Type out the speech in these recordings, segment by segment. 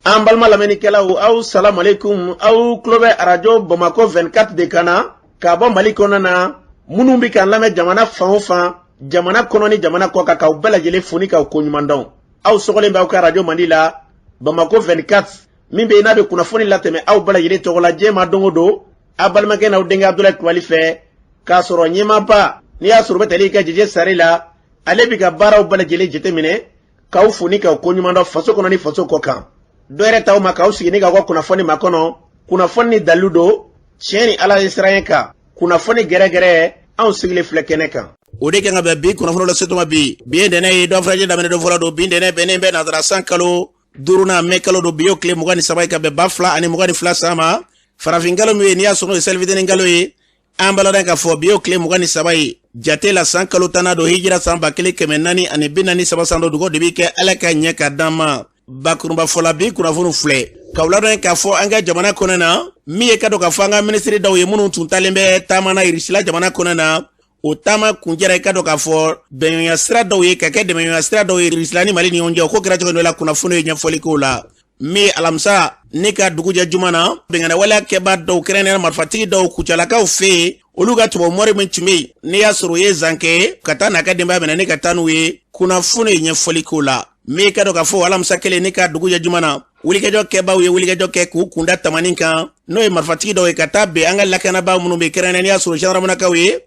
An balima lamɛnnikɛlaw, aw salamalekun. Aw tulo bɛ Arajo Bamakɔ 24 de kan na k'a bɔ Mali kɔnɔ na. Minnu bɛ k'an lamɛn jamana fan o fan, jamana kɔnɔ ni jamana kɔ kan, k'aw bɛɛ lajɛlen fo ni k'aw koɲuman dɔn. Aw sɔgɔlen bɛ aw ka arajo mandi la, Bamakɔ 24, min bɛ yen n'a bɛ kunnafoni latɛmɛ aw bɛɛ lajɛlen tɔgɔ la diɲɛ ma don o don, aw balimakɛ n'aw denkɛ Abudulayi Kulubali fɛ, k'a sɔrɔ ɲɛmaaba n'i y'a sɔrɔ u bɛ tali kɛ Jeje Sare la, ale bɛ ka baaraw bɛɛ lajɛlen jateminɛ, k'aw fo ni k'aw koɲuman dɔn faso kɔnɔ ni faso kɔ kan. Dɔ yɛrɛ t'aw ma k'aw sigi ni k'aw ka kunnafoni makɔnɔ, kunnafoni ni dalilu don, tiɲɛ ni Ala ye siran kan, kunnafoni gɛrɛgɛrɛ, anw sigilen filɛ kɛnɛ kan. O de kan ka bɛn bi kunnafoni lase tuma. Bi bi ye ntɛnɛn ye, dɔfurajɛ daminɛ don fɔlɔ don. Bi ntɛnɛn bɛnnen bɛ nansara san kalo duurunan, mɛ kalo don. Bi y'o tile 23 ye ka bɛn 2022 san ma, farafin kalo min ye n'i y'a sɔrɔ o ye selifitinin kalo ye. An b'a ladɔn k'a fɔ bi y'o tile 23 ye jate la, san kalo tannan don, hijira san 1443 san don. Dugawu de bɛ kɛ Ala ka ɲɛ ka d'an ma. Bakurunba fɔla, bi kunnafoni filɛ k'aw ladɔn k'a fɔ an ka jamana kɔnɔ na, min ye ka dɔn k'a fɔ an ka minisiri dɔw ye minnu tun talen bɛ taama na Irisila jamana kɔnɔ na, o taama kuncɛra. I ka dɔn k'a fɔ bɛnɲɔgɔnya sira dɔw ye ka kɛ dɛmɛɲɔgɔnya sira dɔw ye Irisila ni Mali ni ɲɔgɔn cɛ. O ko kɛra cogo dɔ la, kunnafoni ye ɲɛfɔli k'o la. Min ye alamisa ni ka dugu jɛ juma na, binkanni waleya kɛbaa dɔw, kɛrɛnkɛrɛnnenya marifatigi dɔw, Kucalakaw fɛ yen, olu ka tubabu mɔri min tun bɛ yen n'i y'a sɔrɔ o ye zankɛ ye, ka taa n'a ka denbaya minɛ ni ka taa n'u ye, kunnafoni ye ɲɛfɔli k'o la. Min ka dɔn k'a fɔ alamisa kelen ni ka dugu jɛ juma na, wulikajɔ kɛbaaw ye wulikajɔ kɛ k'u kunda tamani kan, n'o ye marifatigi dɔw ye, ka taa bin an ka lakanabaa minnu bɛ, kɛrɛnkɛrɛnnenya y'a sɔrɔ gendarmenakaw ye.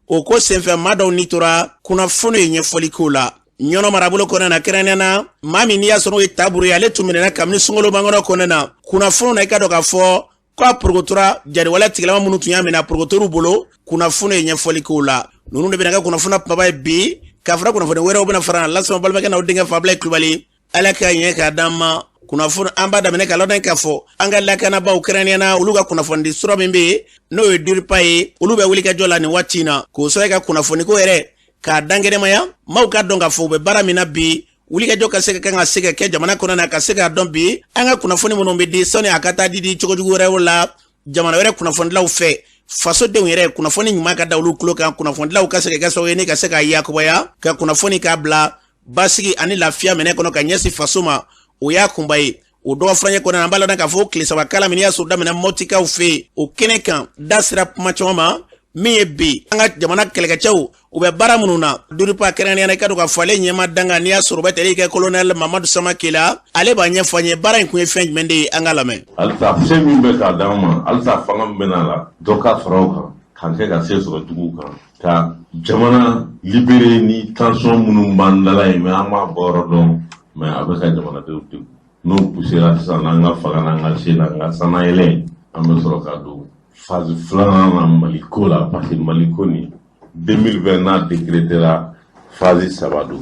O ko senfɛ, maa dɔw ni tora, kunnafoni ye ɲɛfɔli k'o la. Ɲɔnɔ marabolo kɔnɔna na, kɛrɛnkɛrɛnnenya na maa min n'i y'a sɔrɔ o ye taburu ye, ale tun minɛna kabini sunkalo makɔnɔ kɔnɔna na. Kunnafoni na, i ka dɔn k'a fɔ ko a porokotora jariwale tigilama minnu tun y'a minɛ, a porokotor'u bolo, kunnafoni ye ɲɛfɔli k'o la. Ninnu de bɛna kɛ kunnafoni kumaba ye bi, ka fara kunnafoni wɛrɛw bɛna fara lasama balimakɛ n'aw denkɛ Fabulayi Kulubali. Ala ka ɲɛ k'a d'an ma. Kunnafoni an b'a daminɛ ka ladɔn k'a fɔ an ka lakanabaaw, kɛrɛnkɛrɛnnenya na olu ka kunnafonidi sira min bɛ yen n'o ye DIRPA ye, olu bɛ wuli ka jɔ la nin waati in na k'o sɔrɔ ka kunnafoniko yɛrɛ k'a dankɛnɛmaya, maaw ka dɔn k'a fɔ u bɛ baara min na bi. Wulikajɔ ka se ka kan ka se ka kɛ jamana kɔnɔ na, ka se k'a dɔn bi an ka kunnafoni minnu bɛ di, sɔnni a ka taa di di cogo jugu wɛrɛw la jamana wɛrɛ kunnafonidilaw fɛ, fasodenw yɛrɛ kunnafoni ɲuman ka da olu tulo kan, kunnafonidilaw ka se ka kɛ sababu ye ni ka se k'a yakubaya ka kunnafoni k'a bila basigi ani lafiya minɛ kɔnɔ ka ɲɛsin faso ma. O y'a kunba ye. O dɔgɔ furancɛ kɔnɔ, an b'a ladɔn k'a fɔ tile 3 kalan min y'a sɔrɔ daminɛ Mɔtikaw fɛ yen, o kɛnɛ kan da sera kuma caman ma. Min ye bi an ka jamana kɛlɛkɛcɛw u bɛ baara minnu na, DIRPA kɛrɛnkɛrɛnnenya na, i ka dɔn k'a fɔ ale ɲɛma danga n'i y'a sɔrɔ u bɛ tali kɛ kolonɛli Mamadu Samake la, ale b'a ɲɛfɔ an ye baara in kun ye fɛn jumɛn de ye. An ka lamɛn. Halisa se min bɛ k'a d'an ma, halisa fanga min bɛ na la, dɔ ka fara o kan k'an kɛ ka se sɔrɔ juguw kan, ka jamana libérer ni tension minnu b'an da la yen. Mais an b'a bɔ yɔrɔ dɔn, mais a bɛ ka jamanadenw degun. N'o poussera sisan, n'an ka fanga n'an ka se n'an ka sanayɛlɛ, an bɛ sɔrɔ ka don phase filanan na Mali ko la, parce que Mali ko nin 2020 n'a décrétera, phase saba don.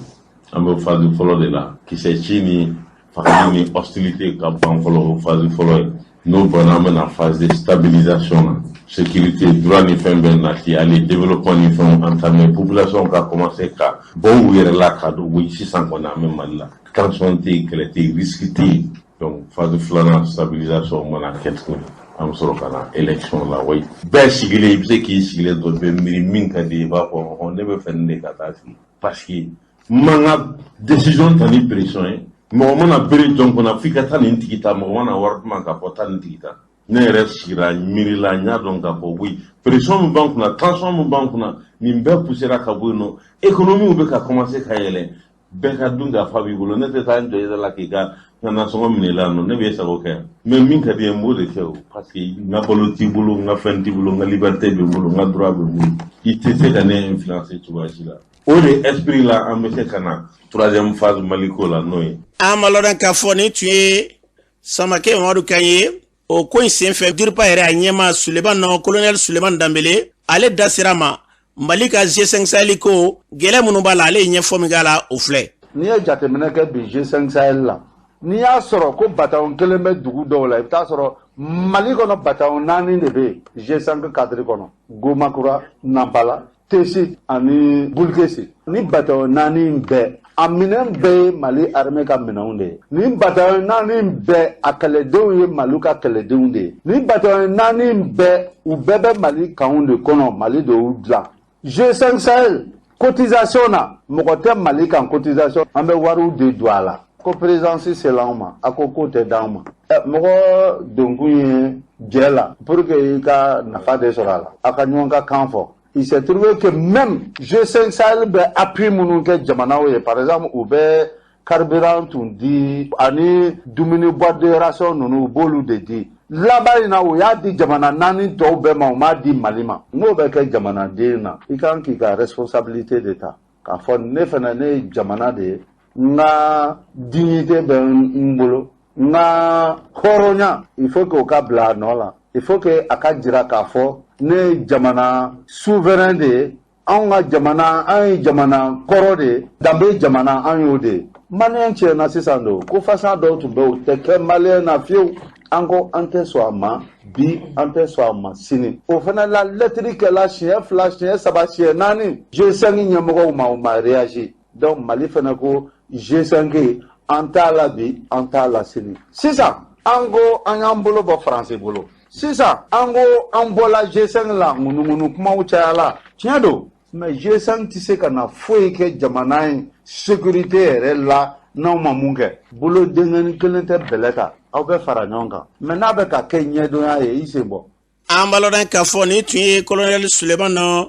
An bɛ phase fɔlɔ de la, kisɛ ci ni fagali ni hostilité ka ban fɔlɔ, o phase fɔlɔ ye. N'o banna, an bɛna phase de stabilisation na, sécurité, droit ni fɛn bɛɛ nati, ale développement ni fɛnw entamé, population ka commencer ka bɔ u yɛrɛ la ka don. Oui, sisan kɔni an bɛ Mali la, tension tɛ yen, kɛlɛ tɛ yen, risque tɛ yen. Donc phase filanan stabilisation mana kɛ tuguni, an bɛ sɔrɔ ka na élection la. Wayi, bɛɛ sigilen, i bɛ se k'i sigilen to, bɛ miiri min ka di i b'a fɔ ɔhɔn, ne bɛ fɛ nin de ka taa sigi, parce que n man ka décision ta ni pression ye. Mɔgɔ mana bere jɔn kunna f'i ka taa nin tigi ta, mɔgɔ mana wari d'u ma k'a fɔ taa nin tigi ta. Ne yɛrɛ sigira miiri la, n y'a dɔn k'a fɔ oui, pression min b'an kunna, tension min b'an kunna, nin bɛɛ poussera ka bɔ yen nɔ. Économie bɛ ka commencer ka yɛlɛ, bɛɛ ka dun ka fa b'i bolo. Ne tɛ taa n jɔ i da la k'i ka n ka nasɔngɔ minɛ i la nɔ, ne bɛ sago kɛ, mais min ka di n ye, n b'o de kɛ o, parce que n ka balo t'i bolo, n ka fɛn t'i bolo, n ka liberté bɛ n bolo, n ka droit bɛ n bolo. I tɛ se ka ne influencer cogoya si la. O de esprit la, an bɛ se ka na troisième phase Mali ko la, n'o ye. An b'a lɔn k'a fɔ nin tun ye Samakɛ Mamadu kan ye. O ko in senfɛ, DIRPA yɛrɛ a ɲɛma Suleman nɔ, kolonɛli Suleman Danbele, ale da sera ma Mali ka G5 Sahel ko gɛlɛya minnu b'a la. Ale ye ɲɛfɔ min k'a la, o filɛ. N'i ye jateminɛ kɛ bi G5 Sahel la, n'i y'a sɔrɔ ko bataillon kelen bɛ dugu dɔw la, i bɛ taa sɔrɔ Mali kɔnɔ bataillon naani de bɛ yen G5 cadre kɔnɔ: Gomakura, Nampala, Tesi ani Bulukesi. Ni bataillon naani bɛɛ, a minɛn bɛɛ ye Mali armée ka minɛnw de ye. Ni bataillon naani bɛɛ, a kɛlɛdenw ye Mali ka kɛlɛdenw de ye. Ni bataillon naani bɛɛ, u bɛɛ bɛ Mali kanw de kɔnɔ, Mali de y'u dilan. G5 Sahel cotisation na, mɔgɔ tɛ Mali kan cotisation, an bɛ wariw de don a la. Ko présidence sera anw ma, a ko k'o tɛ d'anw ma. Mɔgɔ donkun ye jɛ la pour que i ka nafa de sɔrɔ a la, a ka ɲɔgɔn ka kan fɔ. Il s'est trouvé que même G5 Sahel bɛ appui minnu kɛ jamanaw ye, par exemple u bɛ carburant tun di ani dumuni boîte de ration ninnu, u b'olu de di. Laban in na, u y'a di jamana naani tɔw bɛɛ ma, u m'a di Mali ma. N'o bɛ kɛ jamanaden na, i kan k'i ka responsabilité de ta k'a fɔ ne fana, ne ye jamana de ye, n ka dignité bɛ n bolo, n ka hɔrɔnya, il faut que o ka bila a nɔ la. Il faut que a ka jira k'a fɔ ne ye jamana souverain de ye. Anw ka jamana, an ye jamana kɔrɔ de ye, danbe jamana an y'o de ye. Maliyɛn tiɲɛna sisan don ko fasa dɔw tun bɛ, o tɛ kɛ maliyɛn na fiyewu. An ko an tɛ sɔn a ma bi, an tɛ sɔn a ma sini. O fana la, lɛtiri kɛla siɲɛ 2, siɲɛ 3, siɲɛ 4 G5 ɲɛmɔgɔw ma, o ma réagi. Donc Mali fana ko G5, an t'a la bi, an t'a la sini. Sisan an ko an y'an bolo bɔ Faransi bolo. Sisan an ko an bɔla G5 la, ŋunuŋunu kumaw cayala. Tiɲɛ don, mais G5 tɛ se ka na foyi kɛ jamana in sécurité yɛrɛ la n'aw ma mun kɛ. Bolo denkɛnin kelen tɛ bɛlɛ ta, aw bɛ fara ɲɔgɔn kan, mais n'a bɛ ka kɛ ɲɛdɔnya ye, i sen bɔ. An b'a lɔn k'a fɔ nin tun ye kolonɛli Sulemana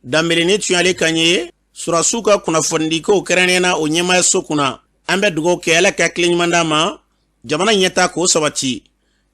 Danbele, ni tun y'ale kan ye surasiw ka kunnafonidikow kɛrɛnkɛrɛnnenya na o ɲɛmaayaso kunna. An bɛ dugawu kɛ, Ala ka hakili ɲuman d'a ma, jamana ɲɛta k'o sabati.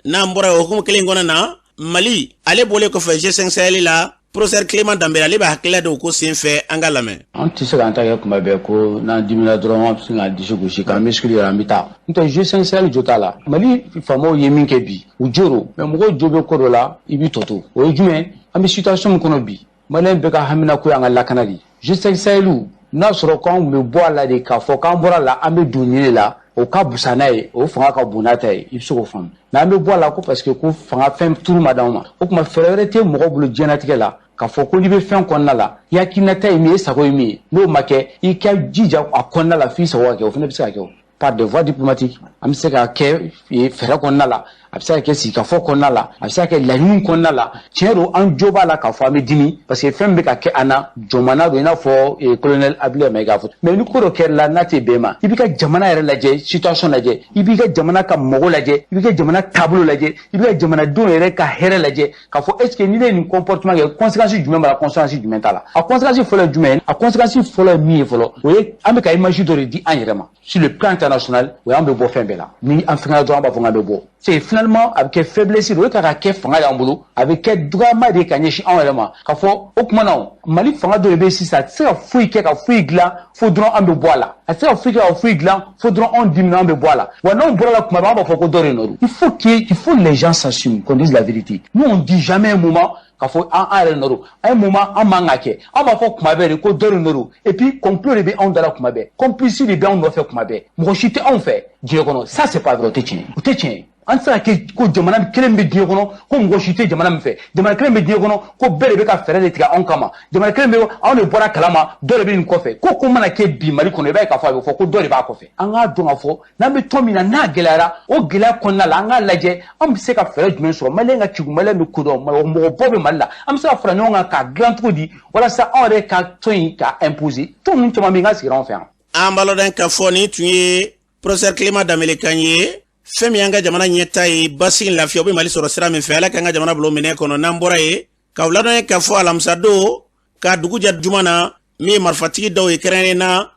N'an bɔra o hukumu kelen kɔnɔ na, Mali ale bɔlen kɔfɛ G5 Sahel la, professeur Clément Danbele, ale bɛ hakilila dɔw ko sen fɛ, an ka lamɛn. An tɛ se k'an ta kɛ kuma bɛɛ ko n'an dimina dɔrɔn, an bɛ se k'an disi gosi k'an muscle yɛrɛ, an bɛ taa. N'o tɛ, G5 Sahel jo t'a la. Mali faamaw ye min kɛ bi, u jo don, mais mɔgɔw jo bɛ ko dɔ la, i b'i tɔ to. O ye jumɛn? An bɛ situation min kɔnɔ bi, maliyɛn bɛɛ ka hamina ko y'an ka lakana de ye. G5 Sahel, n'a sɔrɔ k'anw bɛ bɔ a la de, k'a fɔ k'an bɔra la, an bɛ don nin de la, o ka busa n'a ye, o fanga ka bon n'a ta ye, i bɛ se k'o faamu. Mais an bɛ bɔ a la ko parce que ko fanga fɛn turu ma d'anw ma. O tuma, fɛɛrɛ wɛrɛ tɛ mɔgɔ bolo diɲɛlatigɛ la k'a fɔ ko n'i bɛ fɛn kɔnɔna la, i hakilinata ye min ye, e sago ye min ye, n'o ma kɛ, i ka jija a kɔnɔna la f'i sago ka kɛ. O fana bɛ se ka kɛ o par des voies diplomatiques. An bɛ se ka kɛ fɛɛrɛ kɔnɔna la, a bɛ se ka kɛ sigikafɔ kɔnɔna la, a bɛ se ka kɛ laɲiniw kɔnɔna la. Tiɲɛ don, an jo b'a la k'a fɔ an bɛ dimi parce que fɛn min bɛ ka kɛ an na, jɔnmana don, i n'a fɔ colonel Abdoulaye Maïga fɔ. Mais ni ko dɔ kɛra la n'a tɛ bɛn ma, i b'i ka jamana yɛrɛ lajɛ, situation lajɛ, i b'i ka jamana ka mɔgɔ lajɛ, i b'i ka jamana taabolo lajɛ, i b'i ka jamanadenw yɛrɛ ka hɛrɛ lajɛ, k'a fɔ est ce que ni ne ye nin comportement kɛ, conséquence jumɛn b'a la, conséquence jumɛn t'a la. A conséquence fɔlɔ ye jumɛn ye? A conséquence fɔlɔ ye min ye fɔlɔ, o ye an bɛ ka image dɔ de di an yɛrɛ ma sur le plan international. O y'an bɛ bɔ fɛn bɛɛ la. Ni an fɛngɛra dɔrɔn, an b'a fɔ k'an bɛ bɔ. C'est finalement a bɛ kɛ faiblesse de, o ye ka kɛ fanga y'an bolo, a bɛ kɛ dɔgɔyama de ye ka ɲɛsin anw yɛrɛ ma, k'a fɔ o tuma na Mali fanga dɔ de bɛ yen sisan, a tɛ se ka foyi kɛ ka foyi dilan fo dɔrɔn an bɛ bɔ a la, a tɛ se ka foyi kɛ ka foyi dilan fo dɔrɔn anw dimina, an bɛ bɔ a la. Wa n'anw bɔra la kuma bɛɛ, an b'a fɔ ko dɔ de nɔ don. Il faut les gens s'assument, qu'on dise la vérité. Nous, on dit jamais un moment k'a fɔ an yɛrɛ nɔ don. Un moment an man ka kɛ, an b'a fɔ kuma bɛɛ de ko dɔ de nɔ don. Et puis complot de bɛ anw da la kuma bɛɛ, complice de bɛ anw nɔfɛ kuma bɛɛ, mɔgɔ si tɛ anw fɛ diɲɛ kɔnɔ. Ça, c'est pas vrai, o tɛ tiɲɛ, o tɛ tiɲɛ. An tɛ se ka kɛ ko jamana kelen bɛ diɲɛ kɔnɔ ko mɔgɔ si tɛ jamana min fɛ, jamana kelen bɛ diɲɛ kɔnɔ ko bɛɛ de bɛ ka fɛɛrɛ de tigɛ anw kama, jamana kelen bɛ anw de bɔra kalama, dɔ de bɛ nin kɔfɛ. Ko ko mana kɛ bi Mali kɔnɔ, i b'a ye k'a fɔ a bɛ fɔ ko dɔ de b'a kɔfɛ. An k'a dɔn k'a fɔ n'an bɛ tɔn min na, n'a gɛlɛyara, o gɛlɛya kɔnɔna la, an k'a lajɛ an bɛ se ka fɛɛrɛ jumɛn sɔrɔ. Maliyɛn ka kegun, maliyɛn bɛ kodɔn, mɔgɔbaw bɛ Mali la, an bɛ se ka fara ɲɔgɔn kan k'a dilan cogo di walasa anw yɛrɛ ka tɔn in ka imposer. Tɔn ninnu caman bɛ yen n ka sigira anw fɛ yan. An b'a lɔn k'a fɔ nin tun ye professeur Clément Danbele kan ye. Fɛn min y'an ka jamana ɲɛta ye, basigi ni lafiya, o bɛ Mali sɔrɔ sira min fɛ, Ala k'an ka jamana bila o minɛ kɔnɔ. N'an bɔra yen, k'aw ladɔnya k'a fɔ alamisadon k'a dugu jɛ juma na, min ye marifatigi dɔw ye, kɛrɛnkɛrɛnnen na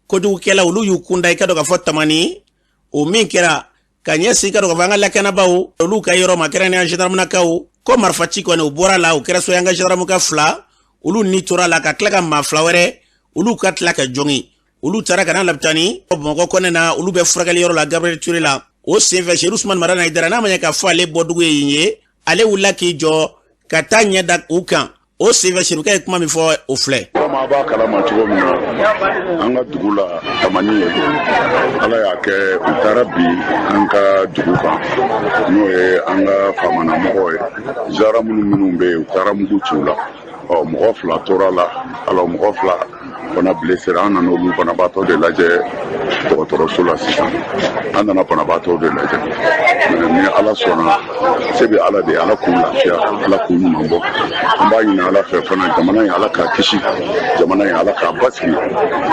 kojugukɛla, olu y'u kunda i ka dɔn k'a fɔ Tamani. O min kɛra ka ɲɛsin i ka dɔn k'a fɔ an ka lakanabaaw olu ka yɔrɔ ma, kɛrɛnkɛrɛnnenya gendarmenakaw ko marifaci kɔni o bɔra la, o kɛra so an ka gendarme ka fila olu ni tora la, ka tila ka maa fila wɛrɛ olu ka tila ka jɔngi, olu taara ka na labitani Bamakɔ kɔnɛ na, olu bɛ furakɛli yɔrɔ la Gabriel Touré la. O senfɛ, Seyidu Usumani Madani Hayidara, n'a ma ɲɛ k'a fɔ ale bɔdugu ye yen ye, ale wulila k'i jɔ ka taa ɲɛ da u kan. O senfɛ, Serifukɛ ye kuma min fɔ, o filɛ. Komi a b'a kalama cogo min na, an ka dugu la Tamani ye, Ala y'a kɛ u taara bi an ka dugu kan, n'o ye an ka famanamɔgɔw ye, zara minnu bɛ yen, u taara mugu ci u la. Ɔ, mɔgɔ fila tora la. Alors, mɔgɔ fila fana blessera. An nana olu banabaatɔ de lajɛ dɔgɔtɔrɔso la sisan. An nana banabaatɔw de lajɛ, mais ni Ala sɔnna, se bɛ Ala de ye. Ala k'u lafiya, Ala k'u ɲuman bɔ. An b'a ɲini Ala fɛ fana, jamana in, Ala k'a kisi, jamana in, Ala k'a basigi,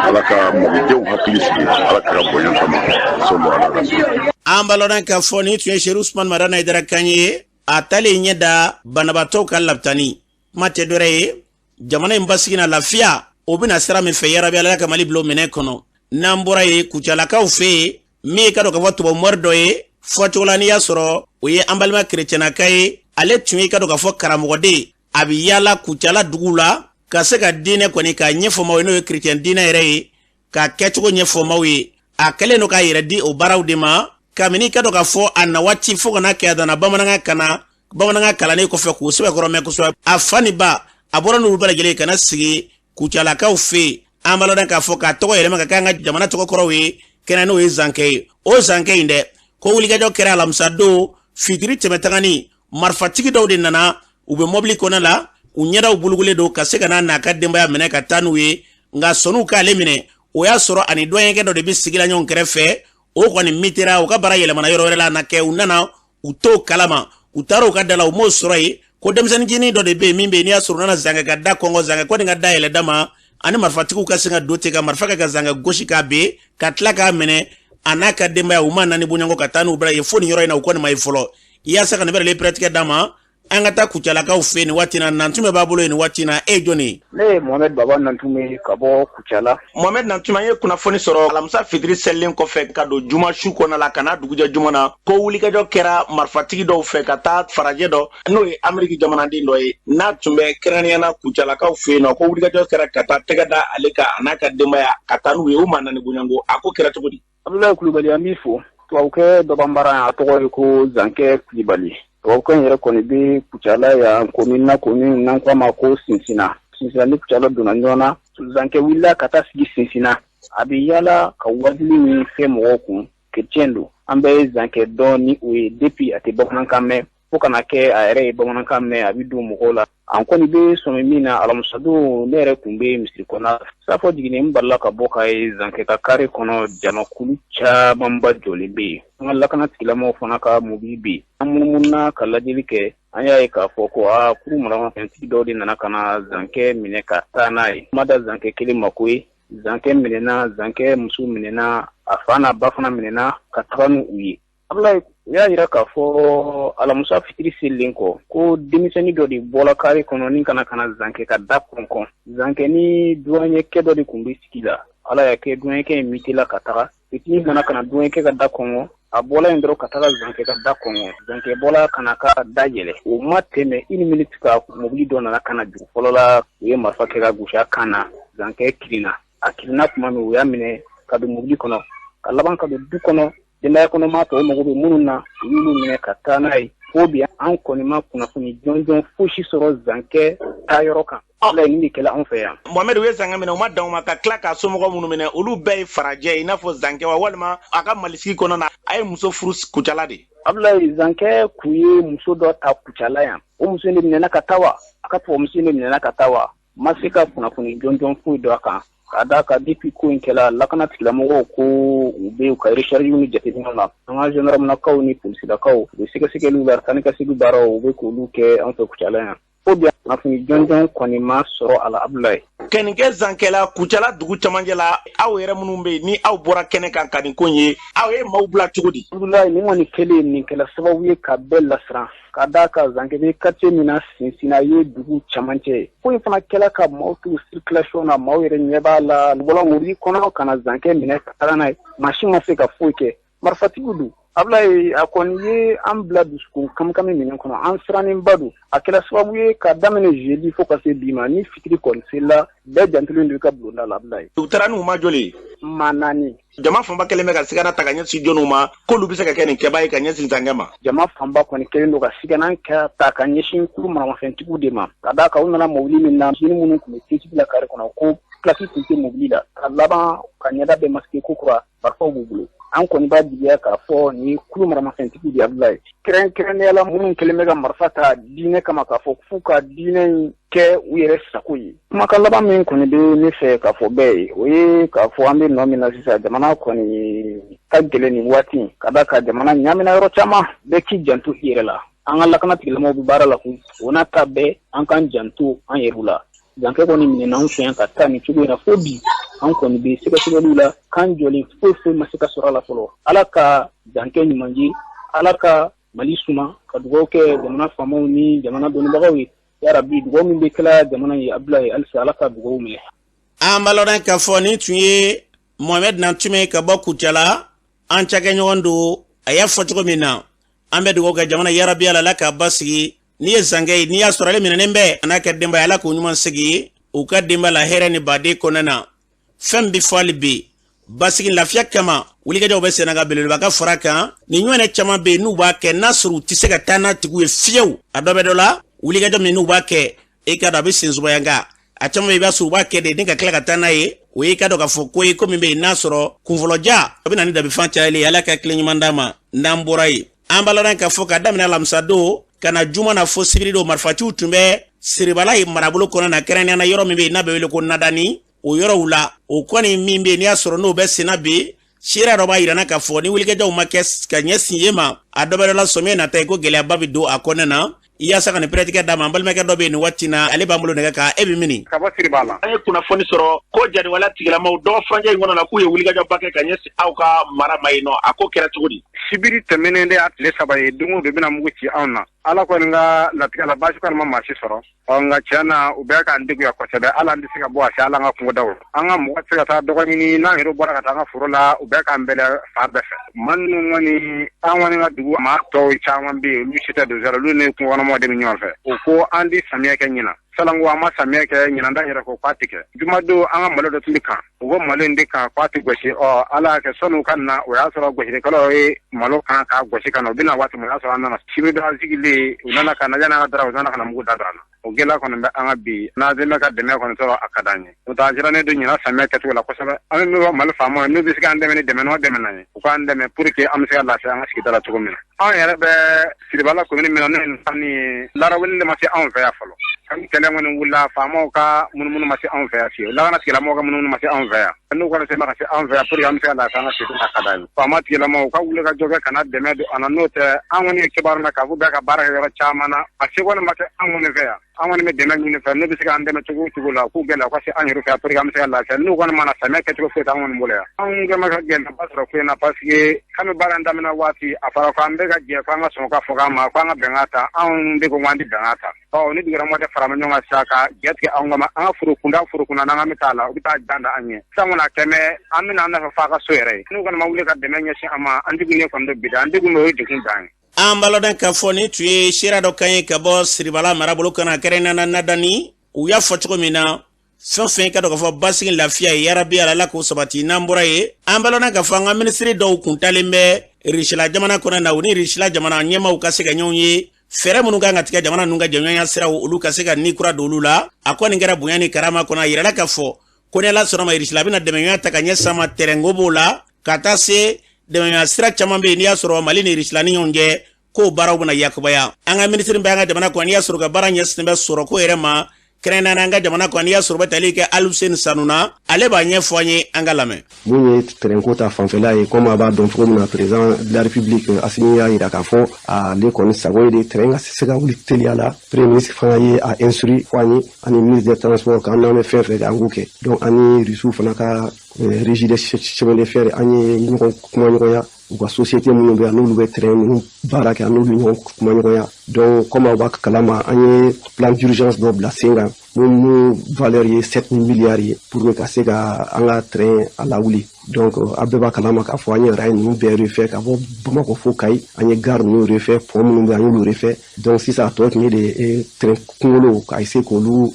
Ala ka Malidenw hakili sigi, Ala kɛra bonya kama, sɔlɔ ala rasul. An b'a lɔn k'a fɔ nin tun ye Serifu Usumani Madani Hayidara kan ye. A talen ɲɛ da banabaatɔw ka lapitani kuma tɛ dɔwɛrɛ ye, jamana in basigi na lafiya, o bɛna sira min fɛ, yarabi Ala ka Mali bila o minɛ kɔnɔ. N'an bɔra yen, Kucalakaw fɛ yen, min ye ka dɔn k'a fɔ tubabu mɔri dɔ ye, fɔcogo la n'i y'a sɔrɔ o ye an balima kerecɛnaka ye, ale tun ye ka dɔn k'a fɔ karamɔgɔden, a bɛ yaala Kucala dugu la ka se ka diinɛ kɔni k'a ɲɛfɔ maaw ye, n'o ye kerecɛn diinɛ yɛrɛ ye, k'a kɛcogo ɲɛfɔ maaw ye. A kɛlen don k'a yɛrɛ di o baaraw de ma kabini ka dɔn k'a fɔ a na waati fo ka na kɛ a nana bamanankan kana bamanankan kalannen kɔfɛ k'o sɛbɛkɔrɔ mɛn kosɛbɛ. A fa ni ba, a bɔra n'olu bɛɛ lajɛlen ka na sigi Kucalakaw fɛ yen. An b'a lɔn k'a fɔ k'a tɔgɔ yɛlɛma ka kɛ an ka jamana tɔgɔ kɔrɔw ye kɛnɛ, n'o ye Zankɛ ye. O Zankɛ in dɛ, ko wulikajɔ kɛra alamisa don fitiri tɛmɛtagani, marifatigi dɔw de nana, u bɛ mɔbili kɔnɔ la, u ɲɛdaw bulukulen don, ka se ka n'a ka denbaya minɛ ka taa n'u ye. Nka sɔnniw k'ale minɛ, o y'a sɔrɔ ani dɔnyɛkɛ dɔ de bɛ sigi la ɲɔgɔn kɛrɛfɛ. O kɔni mitera, u ka baara yɛlɛmana yɔrɔ wɛrɛ la na kɛ, u nana u t'o kalama, u taara u ka da la, u m'o sɔrɔ yen. Ko denmisɛnnin dɔ de bɛ yen min bɛ yen, n'i y'a sɔrɔ u nana Zankɛ ka da kɔngɔ, Zankɛ kɔni ka da yɛlɛ da ma, ani marifatigiw ka se ka don ten ka marifa kɛ ka Zankɛ gosi k'a ben, ka tila k'a minɛ a n'a ka denbaya. U ma naani bɔɲɔgɔn ka taa n'u bila yen fo nin yɔrɔ in na, u kɔni ma ye fɔlɔ. Yaasa ka nin bɛɛ lajɛlen pɛrɛtigɛ d'a ma, an ka taa Kucalakaw fɛ nin waati na. Nantume b'a bolo nin waati na. E ye jɔn ye? Ne ye Mohamed Baba Nantume ka bɔ Kucala. Mohamed Nantume, an ye kunnafoni sɔrɔ alamisa fitiri selilen kɔfɛ ka don juma su kɔnɔ la ka n'a dugujɛ juma na, ko wulikajɔ kɛra marifatigi dɔw fɛ ka taa farajɛ dɔ, n'o ye Ameriki jamanaden dɔ ye, n'a tun bɛ kɛrɛnkɛrɛnnenya la Kucalakaw fɛ yen nɔ, ko wulikajɔ kɛra ka taa tɛgɛ da ale kan, a n'a ka denbaya, ka taa n'u ye. U maa naani bɔɲɔgɔnko, a ko kɛra cogo di? Abdoulaye Kulubali, an b'i fo. Tubabukɛ dɔ b'an bara yan, a tɔgɔ ye ko Zankɛ Kulibali. Tubabukɛ in yɛrɛ kɔni bɛ Kucala yan, commune na, commune n'an ko a ma ko Sinsinna. Sinsinna ni Kucala donna ɲɔgɔn na, Zankɛ wulila ka taa sigi Sinsinna. A bɛ yaala ka wajuli min kɛ mɔgɔw kun, kerecɛn don. An bɛɛ ye Zankɛ dɔn ni o ye depuis a tɛ bamanankan mɛn, fo kana kɛ a yɛrɛ ye bamanankan mɛn, a bɛ don mɔgɔw la. An kɔni bɛ sɔmi min na, alamisadon ne yɛrɛ tun bɛ misiri kɔnɔ, safo jiginnen, n balila ka bɔ ka ye Zankɛ ka kare kɔnɔ, jamakulu camanba jɔlen bɛ yen. An ka lakana tigilamɔgɔw fana ka mobili bɛ yen. An munumununa ka lajɛli kɛ, an y'a ye k'a fɔ ko aa kuru maramafɛntigi dɔw de nana ka na Zankɛ minɛ ka taa n'a ye. Ma da Zankɛ kelen ma koyi, Zankɛ minɛna, Zankɛ muso minɛna, a fa n'a ba fana minɛna ka taga n'u ye. Abdoulaye, u y'a jira k'a fɔ alamusa fitiri selilen kɔ, ko denmisɛnnin dɔ de bɔra kare kɔnɔ ni kana kana Zankɛ ka da kɔnkɔn. Zankɛ ni duwaɲɛkɛ dɔ de tun bɛ sigi la. Ala y'a kɛ duwaɲɛkɛ in mitela ka taga. Fitinin nana ka na duwaɲɛkɛ ka da kɔngɔ, a bɔla yen dɔrɔn ka taga Zankɛ ka da kɔngɔ. Zankɛ bɔla ka na ka da yɛlɛ. O ma tɛmɛ une minute ka mobili dɔ nana ka na dugu fɔlɔ la, u ye marifa kɛ ka gosi a kan na. Zankɛ kirinna. A kirinna tuma min, u y'a minɛ ka don mobili kɔnɔ, ka laban ka don du kɔnɔ. Denbaya kɔnɔ maa tɔw mago bɛ minnu na, u y'olu minɛ ka taa n'a ye. Fo bi, an kɔni ma kunnafoni jɔnjɔn fosi sɔrɔ Zankɛ taayɔrɔ kan. Ala ye nin de kɛla anw fɛ yan. Mohamed, u ye Zankɛ minɛ, u ma dan o ma, ka tila k'a somɔgɔ minnu minɛ, olu bɛɛ ye farajɛ ye i n'a fɔ Zankɛ wa, walima a ka Malisigi kɔnɔ na, a ye muso furu Kucala de? Abdoulaye, Zankɛ kun ye muso dɔ ta Kucala yan. O muso in de minɛna ka taa wa, a ka tubabumuso in de minɛna ka taa wa, ma se ka kunnafoni jɔnjɔn foyi dɔn a kan. Ka d'a kan depuis ko in kɛla, lakana tigilamɔgɔw ko u bɛ u ka recherche ni jateminɛw la. An ka gendarmenakaw ni polisilakaw, u bɛ sɛgɛsɛgɛliw la, taa ni ka segin baaraw, u bɛ k'olu kɛ an fɛ Kucala yan. Fo bi, kunnafoni jɔnjɔn kɔni ma sɔrɔ a la, Abdoulaye. Ka nin kɛ Zankɛ la Kucala dugu camancɛ la, aw yɛrɛ minnu bɛ yen ni aw bɔra kɛnɛ kan ka nin ko in ye, aw ye maaw bila cogo di? Abdoulaye, nin kɔni kɛlen, nin kɛla sababu ye ka bɛɛ lasiran. Ka d'a kan Zankɛ bɛ quartier min na, Sinsinna ye dugu camancɛ ye. Ko in fana kɛla ka maaw to circulation na, maaw yɛrɛ ɲɛ b'a la, bɔla mobili kɔnɔ ka na Zankɛ minɛ ka taga n'a ye. Maa si ma se ka foyi kɛ. Marifatigiw don. Abdoulaye, a kɔni ye an bila dusukun kamikami minɛ kɔnɔ, an sirannenba don. A kɛra sababu ye ka daminɛ jeudi fo ka se bi ma, ni fitiri kɔni selila, bɛɛ jantolen don i ka bulonda la, Abdoulaye. U taara n'u ma joli? Maa naani. Jama fanba kɛlen bɛ ka sigana ta ka ɲɛsin jɔnniw ma k'olu bɛ se ka kɛ nin kɛbaa ye ka ɲɛsin Zankɛ ma? Jama fanba kɔni kɛlen don ka sigana ta ka ɲɛsin kulu maramafɛntigiw de ma. Ka d'a kan u nana mobili min na, jeunes minnu tun bɛ tentigi la kare kɔnɔ, ko plaque tun tɛ mobili la. Ka laban ka ɲɛda bɛɛ masqué ko kura. Marifaw b'u bolo. An kɔni b'a jigiya k'a fɔ ni kulu maramafɛntigi de Abdoulaye, kɛrɛnkɛrɛnnenya la minnu kɛlen bɛ ka marifa ta diinɛ kama k'a fɔ f'u ka diinɛ in kɛ u yɛrɛ sago ye. Kumakan laban min kɔni bɛ ne fɛ k'a fɔ bɛɛ ye, o ye k'a fɔ an bɛ nɔ min na sisan, jamana kɔni ka gɛlɛn nin waati, ka da ka jamana ɲamina yɔrɔ caman. Bɛɛ k'i janto i yɛrɛ la. An ka lakana tigilamɔgɔw bɛ baara la koyi, o n'a ta bɛɛ, an k'an janto an yɛrɛw la. Zankɛ kɔni minɛna an fɛ yan ka taa nin cogo in na fo bi, an kɔni bɛ sɛgɛsɛgɛliw la, k'an jɔlen foyi foyi ma se ka sɔrɔ a la fɔlɔ. Ala ka Zankɛ ɲuman ye, Ala ka Mali suma, ka dugawu kɛ jamana faamaw ni jamana dɔnnibagaw ye. Yarabi, dugawu min bɛ kɛla jamana ye, Abdoulaye, halisa Ala ka dugawu minɛ. An b'a lɔn k'a fɔ nin tun ye Mohamed Nantume ka bɔ Kucala, an cakɛɲɔgɔn don. A y'a fɔ cogo min na, an bɛ dugawu kɛ jamana, yarabi Ala k'a basigi. N'i ye Zankɛ ye, n'i y'a sɔrɔ ale minɛnen bɛ a n'a ka denbaya, Ala k'o ɲuman segin u ka denba la hɛrɛ ni baden kɔnɔna na. Fɛn bɛ fɔ hali bi basigi lafiya kama, wulikajɔw bɛ senna ka belebeleba ka fara kan. Nin ɲɔgɔnna caman bɛ yen n'u b'a kɛ, n'a sɔrɔ u tɛ se ka taa n'a tigiw ye fiyewu. A dɔ bɛ dɔ la, wulikajɔ min n'u b'a kɛ, e ka dɔn a bɛ sen sumaya, nka a caman bɛ yen, i b'a sɔrɔ u b'a kɛ de ni ka tila ka taa n'a ye. O ye i ka dɔn k'a fɔ ko ye ko min bɛ yen n'a sɔrɔ kunfɔlɔja, a bɛ na ni dabifan cayali. Ala ka tile ɲuman d'a ma. N'an bɔra yen, an b'a lɔn k'a fɔ ka daminɛ alamisa don ka na juma na fo sibiri don, marifaciw tun bɛ Siribala ye marabolo kɔnɔ na, kɛrɛnkɛrɛnnenya la yɔrɔ min bɛ yen n'a bɛ wele ko Nadani. O yɔrɔw la, o kɔni min bɛ yen n'i y'a sɔrɔ n'o bɛ senna bi, seereya dɔ b'a yira na k'a fɔ ni wulikajɔw ma kɛ ka ɲɛsin yen ma, a dɔ bɛ dɔ la, sɔmiya nata ye ko gɛlɛyaba bɛ don a kɔnɔna na. Yaasa ka nin pɛrɛtigɛ d'a ma, an balimakɛ dɔ bɛ yen nin waati na, ale b'an bolo nɛgɛ kan. E bɛ min ka bɔ Siribala. An ye kunnafoni sɔrɔ ko janiwale tigilamaw dɔgɔ furancɛ in kɔnɔ la, k'u ye wulikajɔba kɛ ka ɲɛsin aw ka mara ma yen nɔ. A ko kɛra cogo di? Sibiri tɛmɛnen de y'a tile 3 ye, don o don bɛna mugu ci anw na. Ala kɔni ka latigɛ la, baasi kɔni ma maa si sɔrɔ. Ɔ nka tiɲɛ na, u bɛ k'an deguya kosɛbɛ. Hali an tɛ se ka bɔ a se, hali an ka kungodaw la. An ka mɔgɔ tɛ se ka taa dɔgɔ ɲini, n'an yɛrɛ bɔra ka taa an ka foro la, u bɛ k'an bɛlɛ fan bɛɛ fɛ. Maa ninnu kɔni, an kɔni ka dugu maa tɔw caman bɛ yen, olu si tɛ donso la, olu ni kungokɔnɔmɔgɔw de bɛ ɲɔgɔn fɛ. U ko an tɛ samiyɛ kɛ ɲinan. Salanko an ma samiyɛ kɛ ɲinan da yɛrɛ ko k'a tɛ kɛ. Jumadon an ka malo dɔ tun bɛ kan, u ko malo in de kan k'a tɛ gosi. Ɔ Ala y'a kɛ sɔnni u ka na, o y'a sɔrɔ gosilikɛlaw ye malo kan k'a gosi ka na. U bɛna waati min, o y'a sɔrɔ an nana. Sibiri don an sigilen, u nana ka na, yanni an ka dara, u nana ka na mugu da don an na. O gɛlɛya kɔni bɛ an ka bi, n'an sera ka dɛmɛ kɔni sɔrɔ, a ka d'an ye. N'o tɛ an sirannen don ɲinan samiyɛ kɛcogo la kosɛbɛ. An bɛ min fɔ Mali faamaw ye, n'u bɛ se k'an dɛmɛ ni dɛmɛ n'o dɛmɛ na ye, u k'an dɛmɛ pour que an bɛ se ka lafiya an ka sigida la cogo min na. Anw yɛrɛ bɛ Siribala commune min na, n'o ye Nfani ye, laraweli de ma se anw fɛ yan fɔlɔ. Kabini kɛlɛ kɔni wulila, faamaw ka munumunu ma se anw fɛ yan fiyewu, lakana tigilamɔgɔw ka munumunu ma se anw fɛ yan. N'u kɔni sera ka se anw fɛ yan pour que an bɛ se ka lafiya an ka sigida la, a ka d'an ye. Faama tigilamɔgɔw u ka wuli ka jɔ kɛ ka na dɛmɛ don an na. N'o tɛ, an kɔni ye kibaru mɛn k'a fɔ bɛɛ ka baara kɛ yɔrɔ caman na, a se kɔni ma kɛ an kɔni fɛ yan. An kɔni bɛ dɛmɛ ɲini fɛ, n'u bɛ se k'an dɛmɛ cogo o cogo la, u k'u gɛlɛya u ka se an yɛrɛ fɛ yan pour que an bɛ se ka lafiya. N'u kɔni ma na, samiya kɛcogo foyi t'an kɔni bolo yan. Anw kɛlen bɛ ka gɛlɛyaba sɔrɔ ko in na, parce que k'an bɛ baara in daminɛ waati, a fɔra ko an bɛ ka jɛ ko an ka sɔn ka fɔ k'an ma ko an ka bɛnkan ta. Anw de ko k'an tɛ bɛnkan ta. Ɔ ni dugulamɔgɔ tɛ fara ɲɔgɔn kan sisan ka jɛ tigɛ anw kama, an ka foro kunda foro kunda n'an bɛ taa la, u bɛ taa jan da an ɲɛ. Sisan kɔni a kɛmɛ an bɛna an nafa f'a ka so yɛrɛ ye. N'u kɔni ma wuli ka dɛmɛ ɲɛsin an ma, an degunnen kɔni don bi dɛ, an degun o ye degun dan ye. An b'a lɔn k'a fɔ nin tun ye seereya dɔ kan ye ka bɔ Siribala marabolo kɔnɔ, kɛrɛnkɛrɛnnenya la Nadani. U y'a fɔ cogo min na, fɛn fɛn ka dɔn k'a fɔ basigi lafiya ye, yarabi Ala k'o sabati. N'an bɔra yen, an b'a lɔn k'a fɔ an ka minisiri dɔw kun talen bɛ Irisila jamana kɔnɔ na, u ni Irisila jamana ɲɛmaaw ka se ka ɲɔgɔn ye, fɛɛrɛ minnu kan ka tigɛ jamana ninnu ka jɛɲɔgɔnya siraw, olu ka se ka ni kura don olu la. A kɔni kɛra bonya ni karama kɔnɔ. A yirala k'a fɔ ko ni Ala sɔnna ma, Irisila bɛna dɛmɛɲɔgɔnya ta ka ɲɛsin an ma, tɛrɛnko b'o la, ka taa se dɛmɛɲɔgɔnya sira caman bɛ yen n'i y'a sɔrɔ Mali ni Irisila ni ɲɔgɔn cɛ, k'o baaraw bɛna yakubaya. An ka minisiri bɛ an ka jamana kɔnɔ, n'i y'a sɔrɔ ka baara ɲɛsinnen bɛ sɔrɔko yɛrɛ ma, kɛrɛnkɛrɛnnenya an ka jamana kɔnɔ, n'i y'a sɔrɔ bɛ tali kɛ Aluseni Sanu na, ale b'a ɲɛfɔ an ye, an ka lamɛn. Mun ye tɛrɛnko ta fanfɛla ye, komi a b'a dɔn cogo min na, président de la République Assimi y'a yira k'a fɔ ale kɔni sago ye de tɛrɛn ka se ka wuli teliya la. Premier ministre fana ye a instruit fɔ an ye, ani ministre des Transports, k'an n'an bɛ fɛn fɛn kɛ, an k'o kɛ. Donc an ni Rusiw fana ka régie des chemins de fer, an ye ɲɔgɔn kumaɲɔgɔnya, u ka société minnu bɛ yan n'olu bɛ train ninnu baara kɛ, an n'olu ɲɔgɔn kumaɲɔgɔnya. Donc comme aw b'a kalama, an ye plan d'urgence dɔ bila sen kan mun valeur ye 7 milliards ye pour que ka se ka an ka train a lawuli. Donc a bɛɛ b'a kalama k'a fɔ an ye rail ninnu bɛɛ refait ka bɔ Bamakɔ fo Kayi, an ye gare ninnu refait, pont minnu bɛ, an y'olu refait. Donc sisan a tɔ tun ye de train kunkolo ka essayer k'olu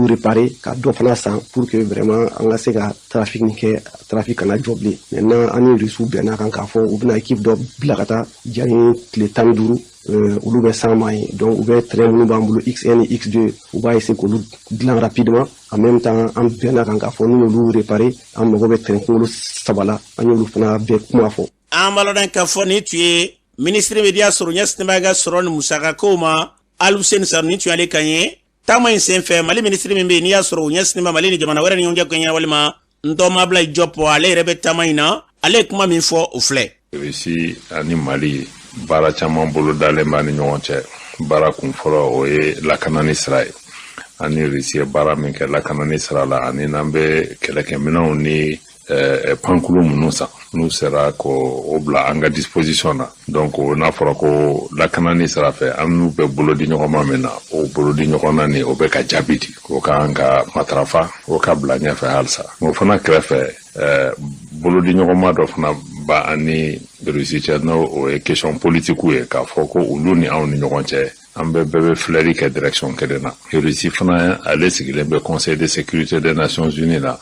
réparer, ka dɔ fana san pour que vraiment an ka se ka trafic nin kɛ, trafic kana jɔ bilen. Maintenant an ni Rusiw bɛnna kan k'a fɔ u bɛna équipe dɔ bila ka taa jani tile 15. Olu bɛ s'an ma yen. Donc u bɛ train minnu b'an bolo, X1 ni X2, u b'a essayer k'olu dilan rapidement. En même temps, an bɛnna kan k'a fɔ n'u y'olu réparer, an mago bɛ train kunkolo saba la. An y'olu fana bɛɛ kuma fɔ. An b'a lɔn k'a fɔ nin tun ye minisiri min y'a sɔrɔ ɲɛsinnen b'a ka sɔrɔ ni musakakow ma, Aluseni Sanu, nin tun y'ale kan ye. Taama in sen fɛ, Mali minisiri min bɛ yen n'i y'a sɔrɔ o ɲɛsinnen bɛ Mali ni jamana wɛrɛ ni ɲɔgɔn cɛ ko ɲɛna, walima Ntɔma Ablaye Diop, ale yɛrɛ bɛ taama in na. Ale ye kuma min fɔ, o filɛ. Irisi ani Mali, baara caman bolo dalen b'a ni ɲɔgɔn cɛ. Baara kun fɔlɔ, o ye lakanani sira ye. Ani Irisi ye baara min kɛ lakanani sira la, ani n'an bɛ kɛlɛkɛminɛnw ni pankulu minnu san, n'u sera k'o bila an ka disposition na. Donc n'a fɔra ko lakanani sira fɛ, an n'u bɛ bolo di ɲɔgɔn ma min na, o bolo di ɲɔgɔn na nin, o bɛ ka jaabi di. O ka kan ka matarafa, o ka bila ɲɛfɛ halisa. O fana kɛrɛfɛ, bolo di ɲɔgɔnma dɔ fana ba an ni Rusi cɛ, n'o o ye question politique ye, k'a fɔ ko olu ni anw ni ɲɔgɔn cɛ, an bɛɛ bɛɛ bɛ filɛli kɛ direction kelen na. Rusi fana, ale sigilen bɛ Conseil de sécurité des Nations Unies la.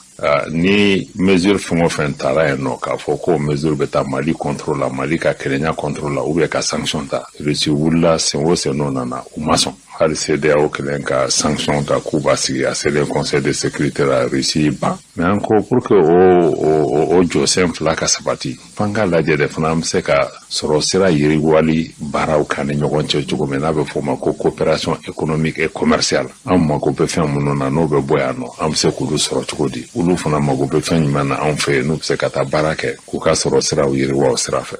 Ni mesure fɛn o fɛn taara yen nɔ, k'a fɔ ko mesure bɛ taa Mali contre la, Mali ka kelenya contre la, ou bien ka sanction ta, Rusi wulila sen o sen n'o nana, u ma sɔn. Hali CEDEAO kelen ka sanction ta k'u b'a sigi, a selen Conseil de sécurité la, Rusi ban. Mais an ko pour que o jɔsen fila ka sabati, f'an k'a lajɛ de fana, an bɛ se ka sɔrɔ sira yiriwali baaraw kan ni ɲɔgɔn cɛ cogo min, n'a bɛ f'o ma ko coopération économique et commerciale. An mako bɛ fɛn minnu na, n'o bɛ bɔ yan nɔ, an bɛ se k'olu sɔrɔ cogo di? Olu fana mako bɛ fɛn jumɛn na anw fɛ yen, n'u bɛ se ka taa baara kɛ k'u ka sɔrɔ siraw yiriwa o sira fɛ?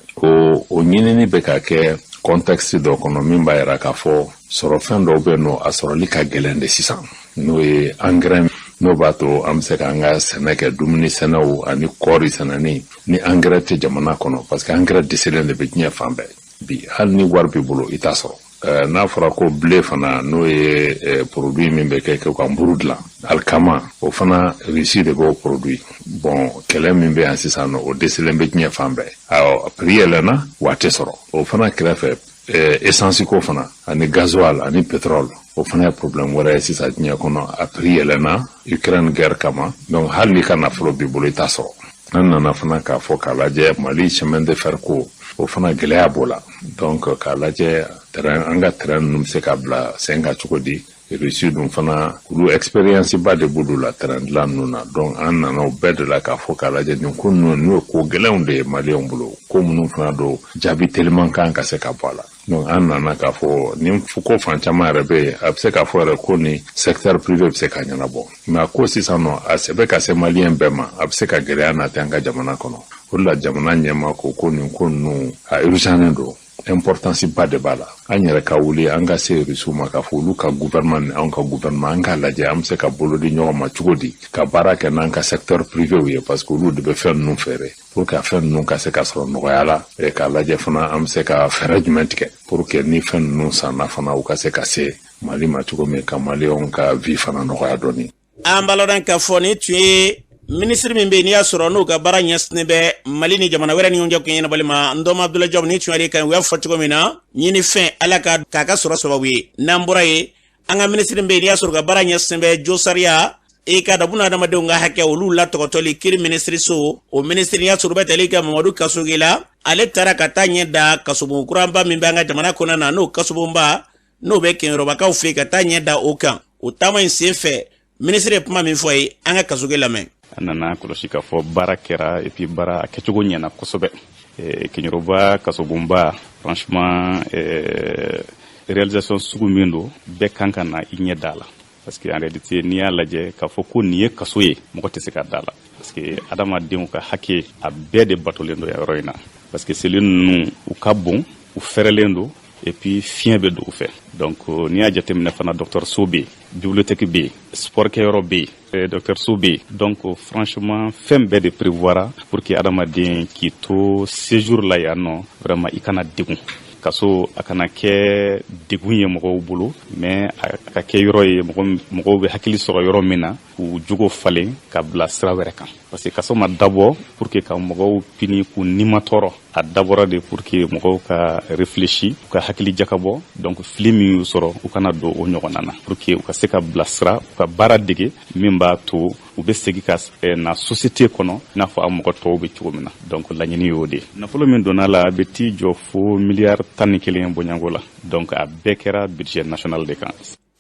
O ɲinini bɛ ka kɛ contexte dɔ kɔnɔ min b'a yira k'a fɔ sɔrɔfɛn dɔw bɛ yen nɔ, a sɔrɔli ka gɛlɛn de sisan, n'o ye engrais, n'o b'a to an bɛ se k'an ka sɛnɛ kɛ, dumuni sɛnɛw ani kɔɔri sɛnɛni, ni engrais tɛ jamana kɔnɔ, parce que engrais dɛsɛlen de bɛ diɲɛ fan bɛɛ bi. Hali ni wari b'i bolo, i t'a sɔrɔ. N'a fɔra ko blé fana, n'o ye produit min bɛ kɛ ka nburu dilan, alikama, o fana Russie de b'o produit. Bon, kɛlɛ min bɛ yan sisan nɔ, o dɛsɛlen bɛ diɲɛ fan bɛɛ. Awɔ, prix yɛlɛnna wa, a tɛ sɔrɔ. O fana kɛrɛfɛ, essence ko fana ani gasoil ani pétrole, o fana ye problème wɛrɛ ye sisan diɲɛ kɔnɔ. A prix yɛlɛnna Ukraine guerre kama. Donc hali n'i ka nafolo b'i bolo, i t'a sɔrɔ. An nana fana k'a fɔ k'a lajɛ Mali chemin de fer ko, o fana gɛlɛya b'o la. Donc k'a lajɛ train, an ka train ninnu bɛ se ka bila sen kan cogo di? Russie dun fana, olu expérience ba de b'olu la train dilan ninnu na. Donc an nana o bɛɛ de la k'a fɔ k'a lajɛ nin ko ninnu, n'o ye ko gɛlɛnw de ye Maliyɛnw bolo, ko minnu fana don, jaabi teliman kan ka se ka bɔ a la. Donc an nana k'a fɔ nin ko fan caman yɛrɛ bɛ yen, a bɛ se k'a fɔ yɛrɛ ko ni secteur privé bɛ se ka ɲɛnabɔ. Mais a ko sisan nɔ, a sɛbɛ ka se Maliyɛn bɛɛ ma, a bɛ se ka gɛlɛya nati an ka jamana kɔnɔ. O de la jamana ɲɛmaa ko nin ko ninnu, a urgent don, importance ba de b'a la. An yɛrɛ ka wuli, an ka se Rusiw ma, k'a fɔ olu ka gouvernement ni anw ka gouvernement, an k'a lajɛ an bɛ se ka bolo di ɲɔgɔn ma cogo di ka baara kɛ n'an ka secteur privé ye, parce que olu de bɛ fɛn ninnu feere, pour que fɛn ninnu ka se ka sɔrɔ nɔgɔya la. K'a lajɛ fana an bɛ se ka fɛɛrɛ jumɛn tigɛ pour que ni fɛn ninnu sanna fana, u ka se ka se Mali ma cogo min, ka Maliyɛnw ka vie fana nɔgɔya dɔɔni. An b'a lɔn k'a fɔ nin tun ye minisiri min bɛ yen n'i y'a sɔrɔ n'o ka baara ɲɛsinnen bɛ Mali ni jamana wɛrɛ ni ɲɔgɔn cɛ kun ɲɛnabɔli ma, Ndɔma Abdoulaye Diop, ni tun y'ale kan. U y'a fɔ cogo min na, ɲinifɛn Ala ka k'a ka sɔrɔ sababu ye. N'an bɔra yen, an ka minisiri min bɛ yen n'i y'a sɔrɔ ka baara ɲɛsinnen bɛ josariya, i ka da buna adamadenw ka hakɛ, olu latɔgɔtɔli, kiri minisiriso, o minisiri y'a sɔrɔ bɛ tali kɛ Mamadu Kasoge la, ale taara ka taa ɲɛ da kasobon kuranba min bɛ an ka jamana kɔnɔ na, n'o kasobonba n'o bɛ Kɛɲɛrɔbakaw fɛ, ka taa ɲɛ da o kan. O taama in sen fɛ, minisiri ye kuma min fɔ ye, an ka Kasoge lamɛn. An nana kɔlɔsi k'a fɔ baara kɛra, et puis baara a kɛcogo ɲɛna kosɛbɛ. Kɛɲɛrɔba kasobonba, franchement, réalisation sugu min don, bɛɛ kan ka na i ɲɛ da la, parce que en réalité, n'i y'a lajɛ k'a fɔ ko nin ye kaso ye, mɔgɔ tɛ se ka da la, parce que adamadenw ka hakɛ, a bɛɛ de batolen don yɔrɔ in na, parce que cellule ninnu, u ka bon, u fɛrɛlen don, et puis fiɲɛ bɛ don u fɛ. Donc n'i y'a jateminɛ fana, dɔgɔtɔrɔso bɛ yen, bibliothèque bɛ yen, sport kɛyɔrɔ bɛ yen, dɔgɔtɔrɔso bɛ yen. Donc franchement, fɛn bɛɛ de prévoira pour que adamaden k'i to séjour la yan nɔ, vraiment i kana degun. Kaso a kana kɛ degun ye mɔgɔw bolo, mais a ka kɛ yɔrɔ ye mɔgɔw bɛ hakili sɔrɔ yɔrɔ min na, k'u jogo falen ka bila sira wɛrɛ kan, parce que kaso ma dabɔ pour que ka mɔgɔw pini k'u nima tɔɔrɔ. A dabɔra de pour que mɔgɔw ka réfléchi, u ka hakili jakabɔ, donc fili min y'u sɔrɔ, u kana don o ɲɔgɔnna na, pour que u ka se ka bilasira, u ka baara dege min b'a to u bɛ segin ka na société kɔnɔ i n'a fɔ a mɔgɔ tɔw bɛ cogo min na. Donc laɲini y'o de ye. Nafolo min donna la, a bɛ t'i jɔ fo miliyari 11 bɔɲɔgɔnko la. Donc a bɛɛ kɛra budget national de kan.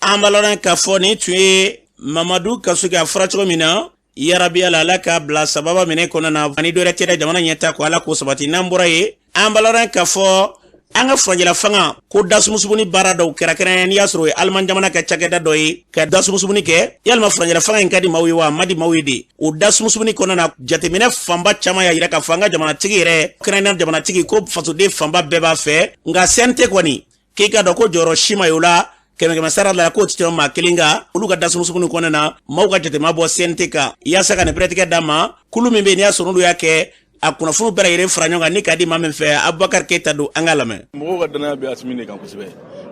An b'a lɔn k'a fɔ nin tun ye Mamadu Kasoge. A fɔra cogo min na, yarabi ala, ala k'a bila sababa minɛ kɔnɔna na, ani dɔ wɛrɛ tɛ dɛ, jamana ɲɛta ko Ala k'o sabati. N'an bɔra yen, an b'a lɔn k'a fɔ an ka furancɛla fanga ko dasumusumuni baara dɔw kɛra, kɛrɛnkɛrɛn n'i y'a sɔrɔ o ye Aliman jamana ka cakɛda dɔ ye ka dasumusumuni kɛ. Yalima furancɛla fanga in ka di maaw ye wa, a ma di maaw ye de? O dasumusumuni kɔnɔna na, jateminɛ fanba caman y'a yira k'a fɔ an ka jamanatigi yɛrɛ, kɛrɛnkɛrɛn jamanatigi, ko fasoden fanba bɛɛ b'a fɛ. Nka CNT kɔni, k'i ka dɔn ko jɔyɔrɔ si ma ye o la, kɛmɛ kɛmɛ sara la, k'o tɛ tɛmɛ maa kelen kan. Olu ka dasumusumuni kɔnɔna na, maaw ka jateminɛ bɔ CNT kan yaasa ka nin pɛrɛtigɛ d'a ma. Kulu min bɛ yen, n'i y'a sɔrɔ n'olu y'a kɛ, a kunnafoniw bɛɛ lajɛlen fara ɲɔgɔn kan ni k'a di maa min fɛ, Abubakar Keyita don. An k'a lamɛn. Mɔgɔw ka danaya bɛ Asimi de kan kosɛbɛ.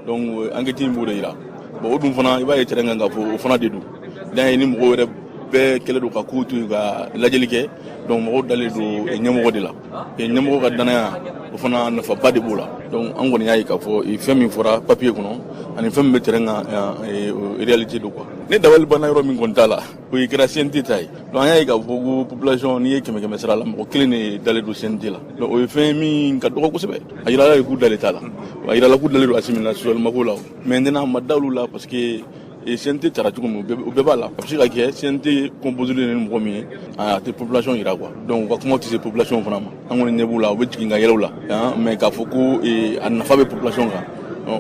Donc enquête in b'o de yira. Bon, o dun fana, i b'a ye terrain kan k'a fɔ o fana de don dan ye ni mɔgɔw yɛrɛ bɛɛ kɛlen don ka kow to yen ka lajɛli kɛ. Donc mɔgɔw dalen don ɲɛmɔgɔ de la. Ɲɛmɔgɔ ka danaya, o fana nafaba de b'o la. Donc an kɔni y'a ye k'a fɔ fɛn min fɔra papier kɔnɔ ani fɛn min bɛ terrain kan, réalité don quoi. Ne dabali banna yɔrɔ min kɔni t'a la, o ye kɛra CNT ta ye. Donc an y'a ye k'a fɔ ko population, n'i ye kɛmɛ kɛmɛ sara la, mɔgɔ kelen de dalen don CNT la. Donc o ye fɛn min ka dɔgɔ kosɛbɛ. A yirala de k'u dalen t'a la, a yirala k'u dalen don Asimi la sɔsɔlimako la. Maintenant, a ma da olu la parce que CNT tara cogo min, o bɛɛ b'a la. A bɛ se ka kɛ CNT composé ni mɔgɔ min ye, a tɛ population yira quoi. Donc u ka kumaw tɛ se population fana ma. An kɔni ɲɛ b'u la, u bɛ jigin ka yɛlɛ u la, mais k'a fɔ ko a nafa bɛ population kan,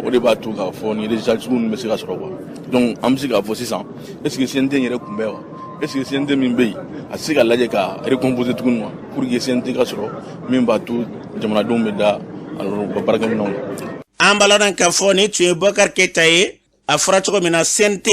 o de b'a to k'a fɔ nin résultat sugu ninnu bɛ se ka sɔrɔ quoi. Donc an bɛ se k'a fɔ sisan, est ce que CNT yɛrɛ kun bɛ wa? Est ce que CNT min bɛ yen, a tɛ se ka lajɛ ka recomposer tuguni wa, pour que CNT ka sɔrɔ min b'a to jamanadenw bɛ da alors u ka baarakɛminɛnw la? An b'a lɔn k'a fɔ nin tun ye Bubakar Keyita ye. A fɔra cogo min na, CNT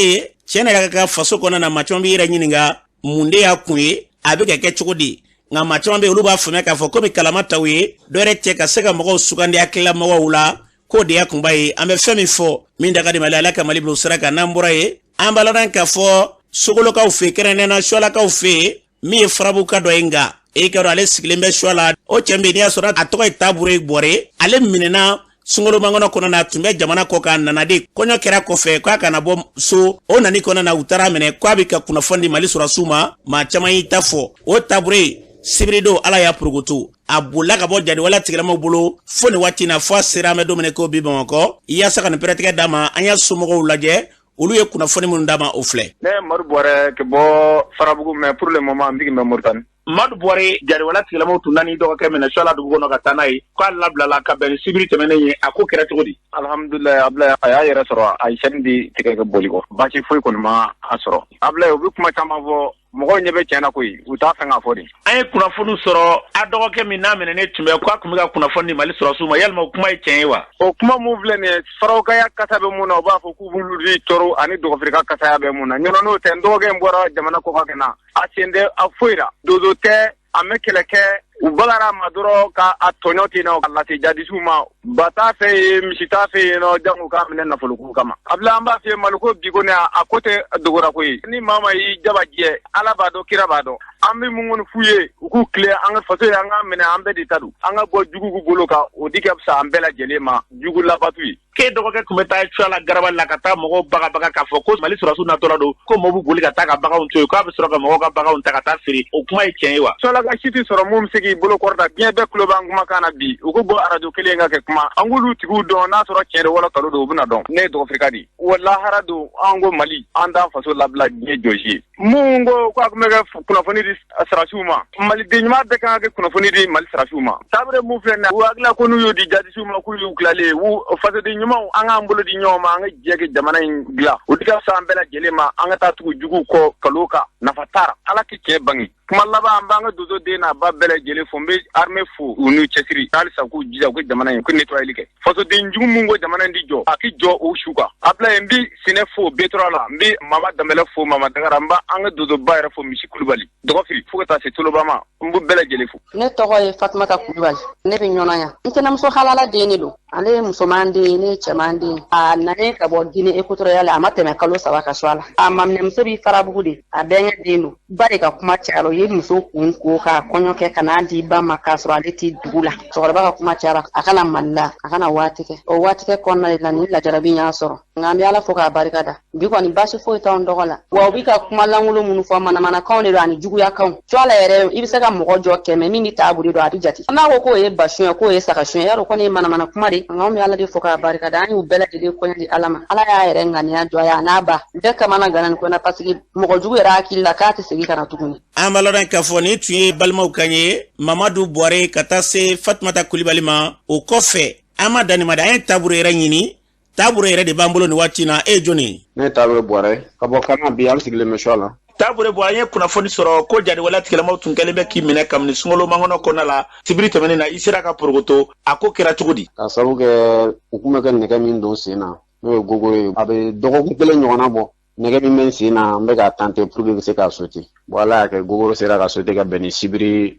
tiɲɛ yɛrɛ ka faso kɔnɔ na, maa caman b'i yɛrɛ ɲininka mun de y'a kun ye, a bɛ ka kɛ cogo di. Nka maa caman bɛ yen, olu b'a faamuya k'a fɔ komi kalama t'aw ye, dɔwɛrɛ tɛ ka se ka mɔgɔw sugandi hakilila mɔgɔw la, k'o de y'a kunba ye. An bɛ fɛn min fɔ, min da ka di Mali, Ala ka Mali bila o sira kan. N'an bɔra yen, an b'a lɔn k'a fɔ Sogolokaw fɛ, kɛrɛnkɛrɛnnenya la Suwalakaw fɛ yen, min ye Farabuka dɔ ye, nka e ka dɔn ale sigilen bɛ Suwala. O cɛ min bɛ yen, n'i y'a sɔrɔ a tɔgɔ ye Tabure Bɔre, ale minɛna sunkalomakɔnɔ kɔnɔ na, a tun bɛ jamana kɔ kan, nana de kɔɲɔ kɛra kɔfɛ k'a kana bɔ so. O nani kɔnɔ na, u taara minɛ k'a bɛ ka kunnafoni di Mali sɔrɔsiw ma. Maa caman y'i ta fɔ. O Tabure, sibiridon Ala y'a porokoto, a bolila ka bɔ jadiwala tigilamaw bolo fo nin waati na, fo a sera an bɛ don min ko bi Bamakɔ, yaasa ka nin pɛrɛtigɛ d'a ma. An y'a somɔgɔw lajɛ, olu ye kunnafoni minnu d'a ma, o filɛ. Ne ye Madu Bɔrɛ ka bɔ Farabugu, mais pour le moment n bigi bɛ Moritani. Madu Bɔre, jariwala tigilamaw tun nani dɔgɔkɛ minɛ Suwala dugu kɔnɔ ka taa n'a ye, k'a labilala ka bɛn ni sibiri tɛmɛnen ye. A ko kɛra cogo di? Alhamdulilayi, Abulaye a y'a yɛrɛ sɔrɔ, a ye chaîne di tigɛ ka boli kɔ, baasi foyi kɔni ma a sɔrɔ. Abulaye, u bɛ kuma caman fɔ, mɔgɔw ɲɛ bɛ tiɲɛ na koyi, u t'a fɛ k'a fɔ de. An ye kunnafoni sɔrɔ, a dɔgɔkɛ min n'a minɛnen tun bɛ, k'a tun bɛ ka kunnafoni di Mali sɔrɔsiw ma. Yalima o kuma ye tiɲɛ ye wa? O kuma mun filɛ nin ye, farawkaya kasa bɛ mun na, u b'a fɔ k'u b'olu di tɔɔrɔ ani dɔgɔfirika kasaya bɛ mun na. Ɲɔnɔ n'o tɛ, n dɔgɔkɛ in bɔra jamana kɔkan ka na, a sen tɛ a foyi la, dozo tɛ, a mɛ kɛlɛ kɛ. U bagara a ma dɔrɔn ka a tɔɲɔ ten na ka lase jadisiw ma. Ba t'a fɛ yen, misi t'a fɛ yen nɔ, jango k'a minɛ nafoloko kama. Abila, an b'a f'i ye, Maliko bi kɔni, a ko tɛ dogora ko ye. Ni maa ma y'i jaba jɛ, Ala b'a dɔn, kira b'a dɔn. An bɛ mun kɔni f'u ye, u k'u tile an ka faso ye, an k'a minɛ, an bɛɛ de ta don, an ka bɔ jugu bolo kan, o di ka fisa an bɛɛ lajɛlen ma jugu labatu ye. K'e dɔgɔkɛ tun bɛ taa Suwala garabali la ka taa mɔgɔw bagabaga k'a fɔ ko Mali sɔrɔsiw natɔla don, ko mɔgɔw bɛ boli ka taa ka baganw to yen, k'a bɛ sɔrɔ ka mɔgɔw ka baganw ta ka taa feere. O kuma ye tiɲɛ ye wa? Suwalaka si tɛ sɔrɔ mun bɛ se k'i bolo kɔrɔta. Diɲɛ bɛɛ tulo b'an kumakan na bi. U ko bɔ arajo kelen ka kɛ kuma, an k'olu tigiw dɔn, n'a sɔrɔ tiɲɛ don wala nkalon don, u bɛna dɔn. Ne ye dɔgɔfirika de ye, wa lahara don, an ko Mali, an t'an faso labila diɲɛ jɔsi ye. Mun ko k'a tun bɛ kɛ kunnafoni di sarasiw ma, maliden ɲuman bɛɛ kan ka kɛ kunnafoni di Mali sarasiw ma. Tabere mun filɛ nin ye, u hakilila ko n'u y'o di jadisiw ma k'u y'u tilalen ye. U fasoden ɲumanw, an k'an bolo di ɲɔgɔn ma, an ka jɛ kɛ jamana in dilan, o di ka fisa an bɛɛ lajɛlen ma. An ka taa tugu juguw kɔ kalo kan, nafa t'a ra. Ala k'i tiɲɛ bange. Kuma laban, an b'an ka dozo den n'a ba bɛɛ lajɛlen fo. N bɛ armée fo, u n'u cɛsiri halisa, k'u jija u ka jamana in ko nettoyeli kɛ. Fasoden jugu mun ko jamana in di jɔ, a k'i jɔ o su kan. Abila, n bɛ Sinɛ fo Betora la, n bɛ Mama Danbɛlɛ fo, Mama Dagara, n b'an ka dozoba yɛrɛ fo, Misi Kulubali, Dɔgɔfiri, fo ka taa se Toloba ma, n b'u bɛɛ lajɛlen fo. Ne tɔgɔ ye Fatumata Kulubali, ne bɛ Ɲɔnɔ yan. N tɛnɛmuso halala den de don. Ale ye musoman den ye, ne ye cɛman den ye. A nanen ka bɔ Guinée équatoriale, a ma tɛmɛ kalo 3 ka so a la. A maminɛmuso b'i Farabugu de, a bɛnkɛ den don. Ba de ka kuma cayara, o ye muso kun ko k'a kɔɲɔ kɛ ka n'a di ba ma k'a sɔrɔ ale tɛ dugu la. Cɛkɔrɔba ka kuma cayara, a kana Mali la, a kana waati kɛ. O waati kɛ kɔnɔna de la nin lajarabi y'a sɔrɔ. Nka an bɛ Ala fo k'a barika da. Bi kɔni baasi foyi t'anw dɔgɔ la. Wa u bɛ ka kuma lankolon minnu fɔ, manamanakanw de don ani juguyakanw. Suala yɛrɛ, i bɛ se ka mɔgɔ jɔ 100 min bɛ tabure dɔn, a bɛ jate. N'a ko k'o ye basuɲɛ, k'o ye sagasuɲɛ, yarɔ kɔni ye manamana kuma de. Nka anw bɛ Ala de fo k'a barika da. An y'u bɛɛ lajɛlen kɔɲɔ di Ala ma. Ala y'a yɛrɛ ŋaniya jɔ a ye, a n'a ba. Bɛɛ kamana ganna nin ko in na parce que mɔgɔ jugu yɛrɛ hakili la k'a tɛ segin ka na tuguni. An b'a lɔn k'a fɔ nin tun ye balimaw kan ye, Mamadu Buware ka taa se Fatumata Kulibali ma. O kɔfɛ an ma dan nin ma dɛ, an ye tabure yɛrɛ ɲini. Tabure yɛrɛ de b'an bolo nin waati in na. E ye jɔnni ye? Ne ye Tabure Buware ka bɔ Kana. Bi an sigilen bɛ Suala. Tabure Buware, an ye kunnafoni sɔrɔ ko jadiwaleya tigilamaw tun kɛlen bɛ k'i minɛ kabini sunkalo makɔnɔ kɔnɔna la. Sibiri tɛmɛnen na, i sera ka porokoto. A ko kɛra cogo di? K'a sababu kɛ u kun bɛ ka nɛgɛ min don sen na, n'o ye gogoro ye, a bɛ dɔgɔkun kelen ɲɔgɔnna bɔ. Nɛgɛ min bɛ n sen na, n bɛ k'a tenter pour que bɛ se k'a sauter. Bon, Ala y'a kɛ gogoro sera ka sauter ka bɛn ni sibiri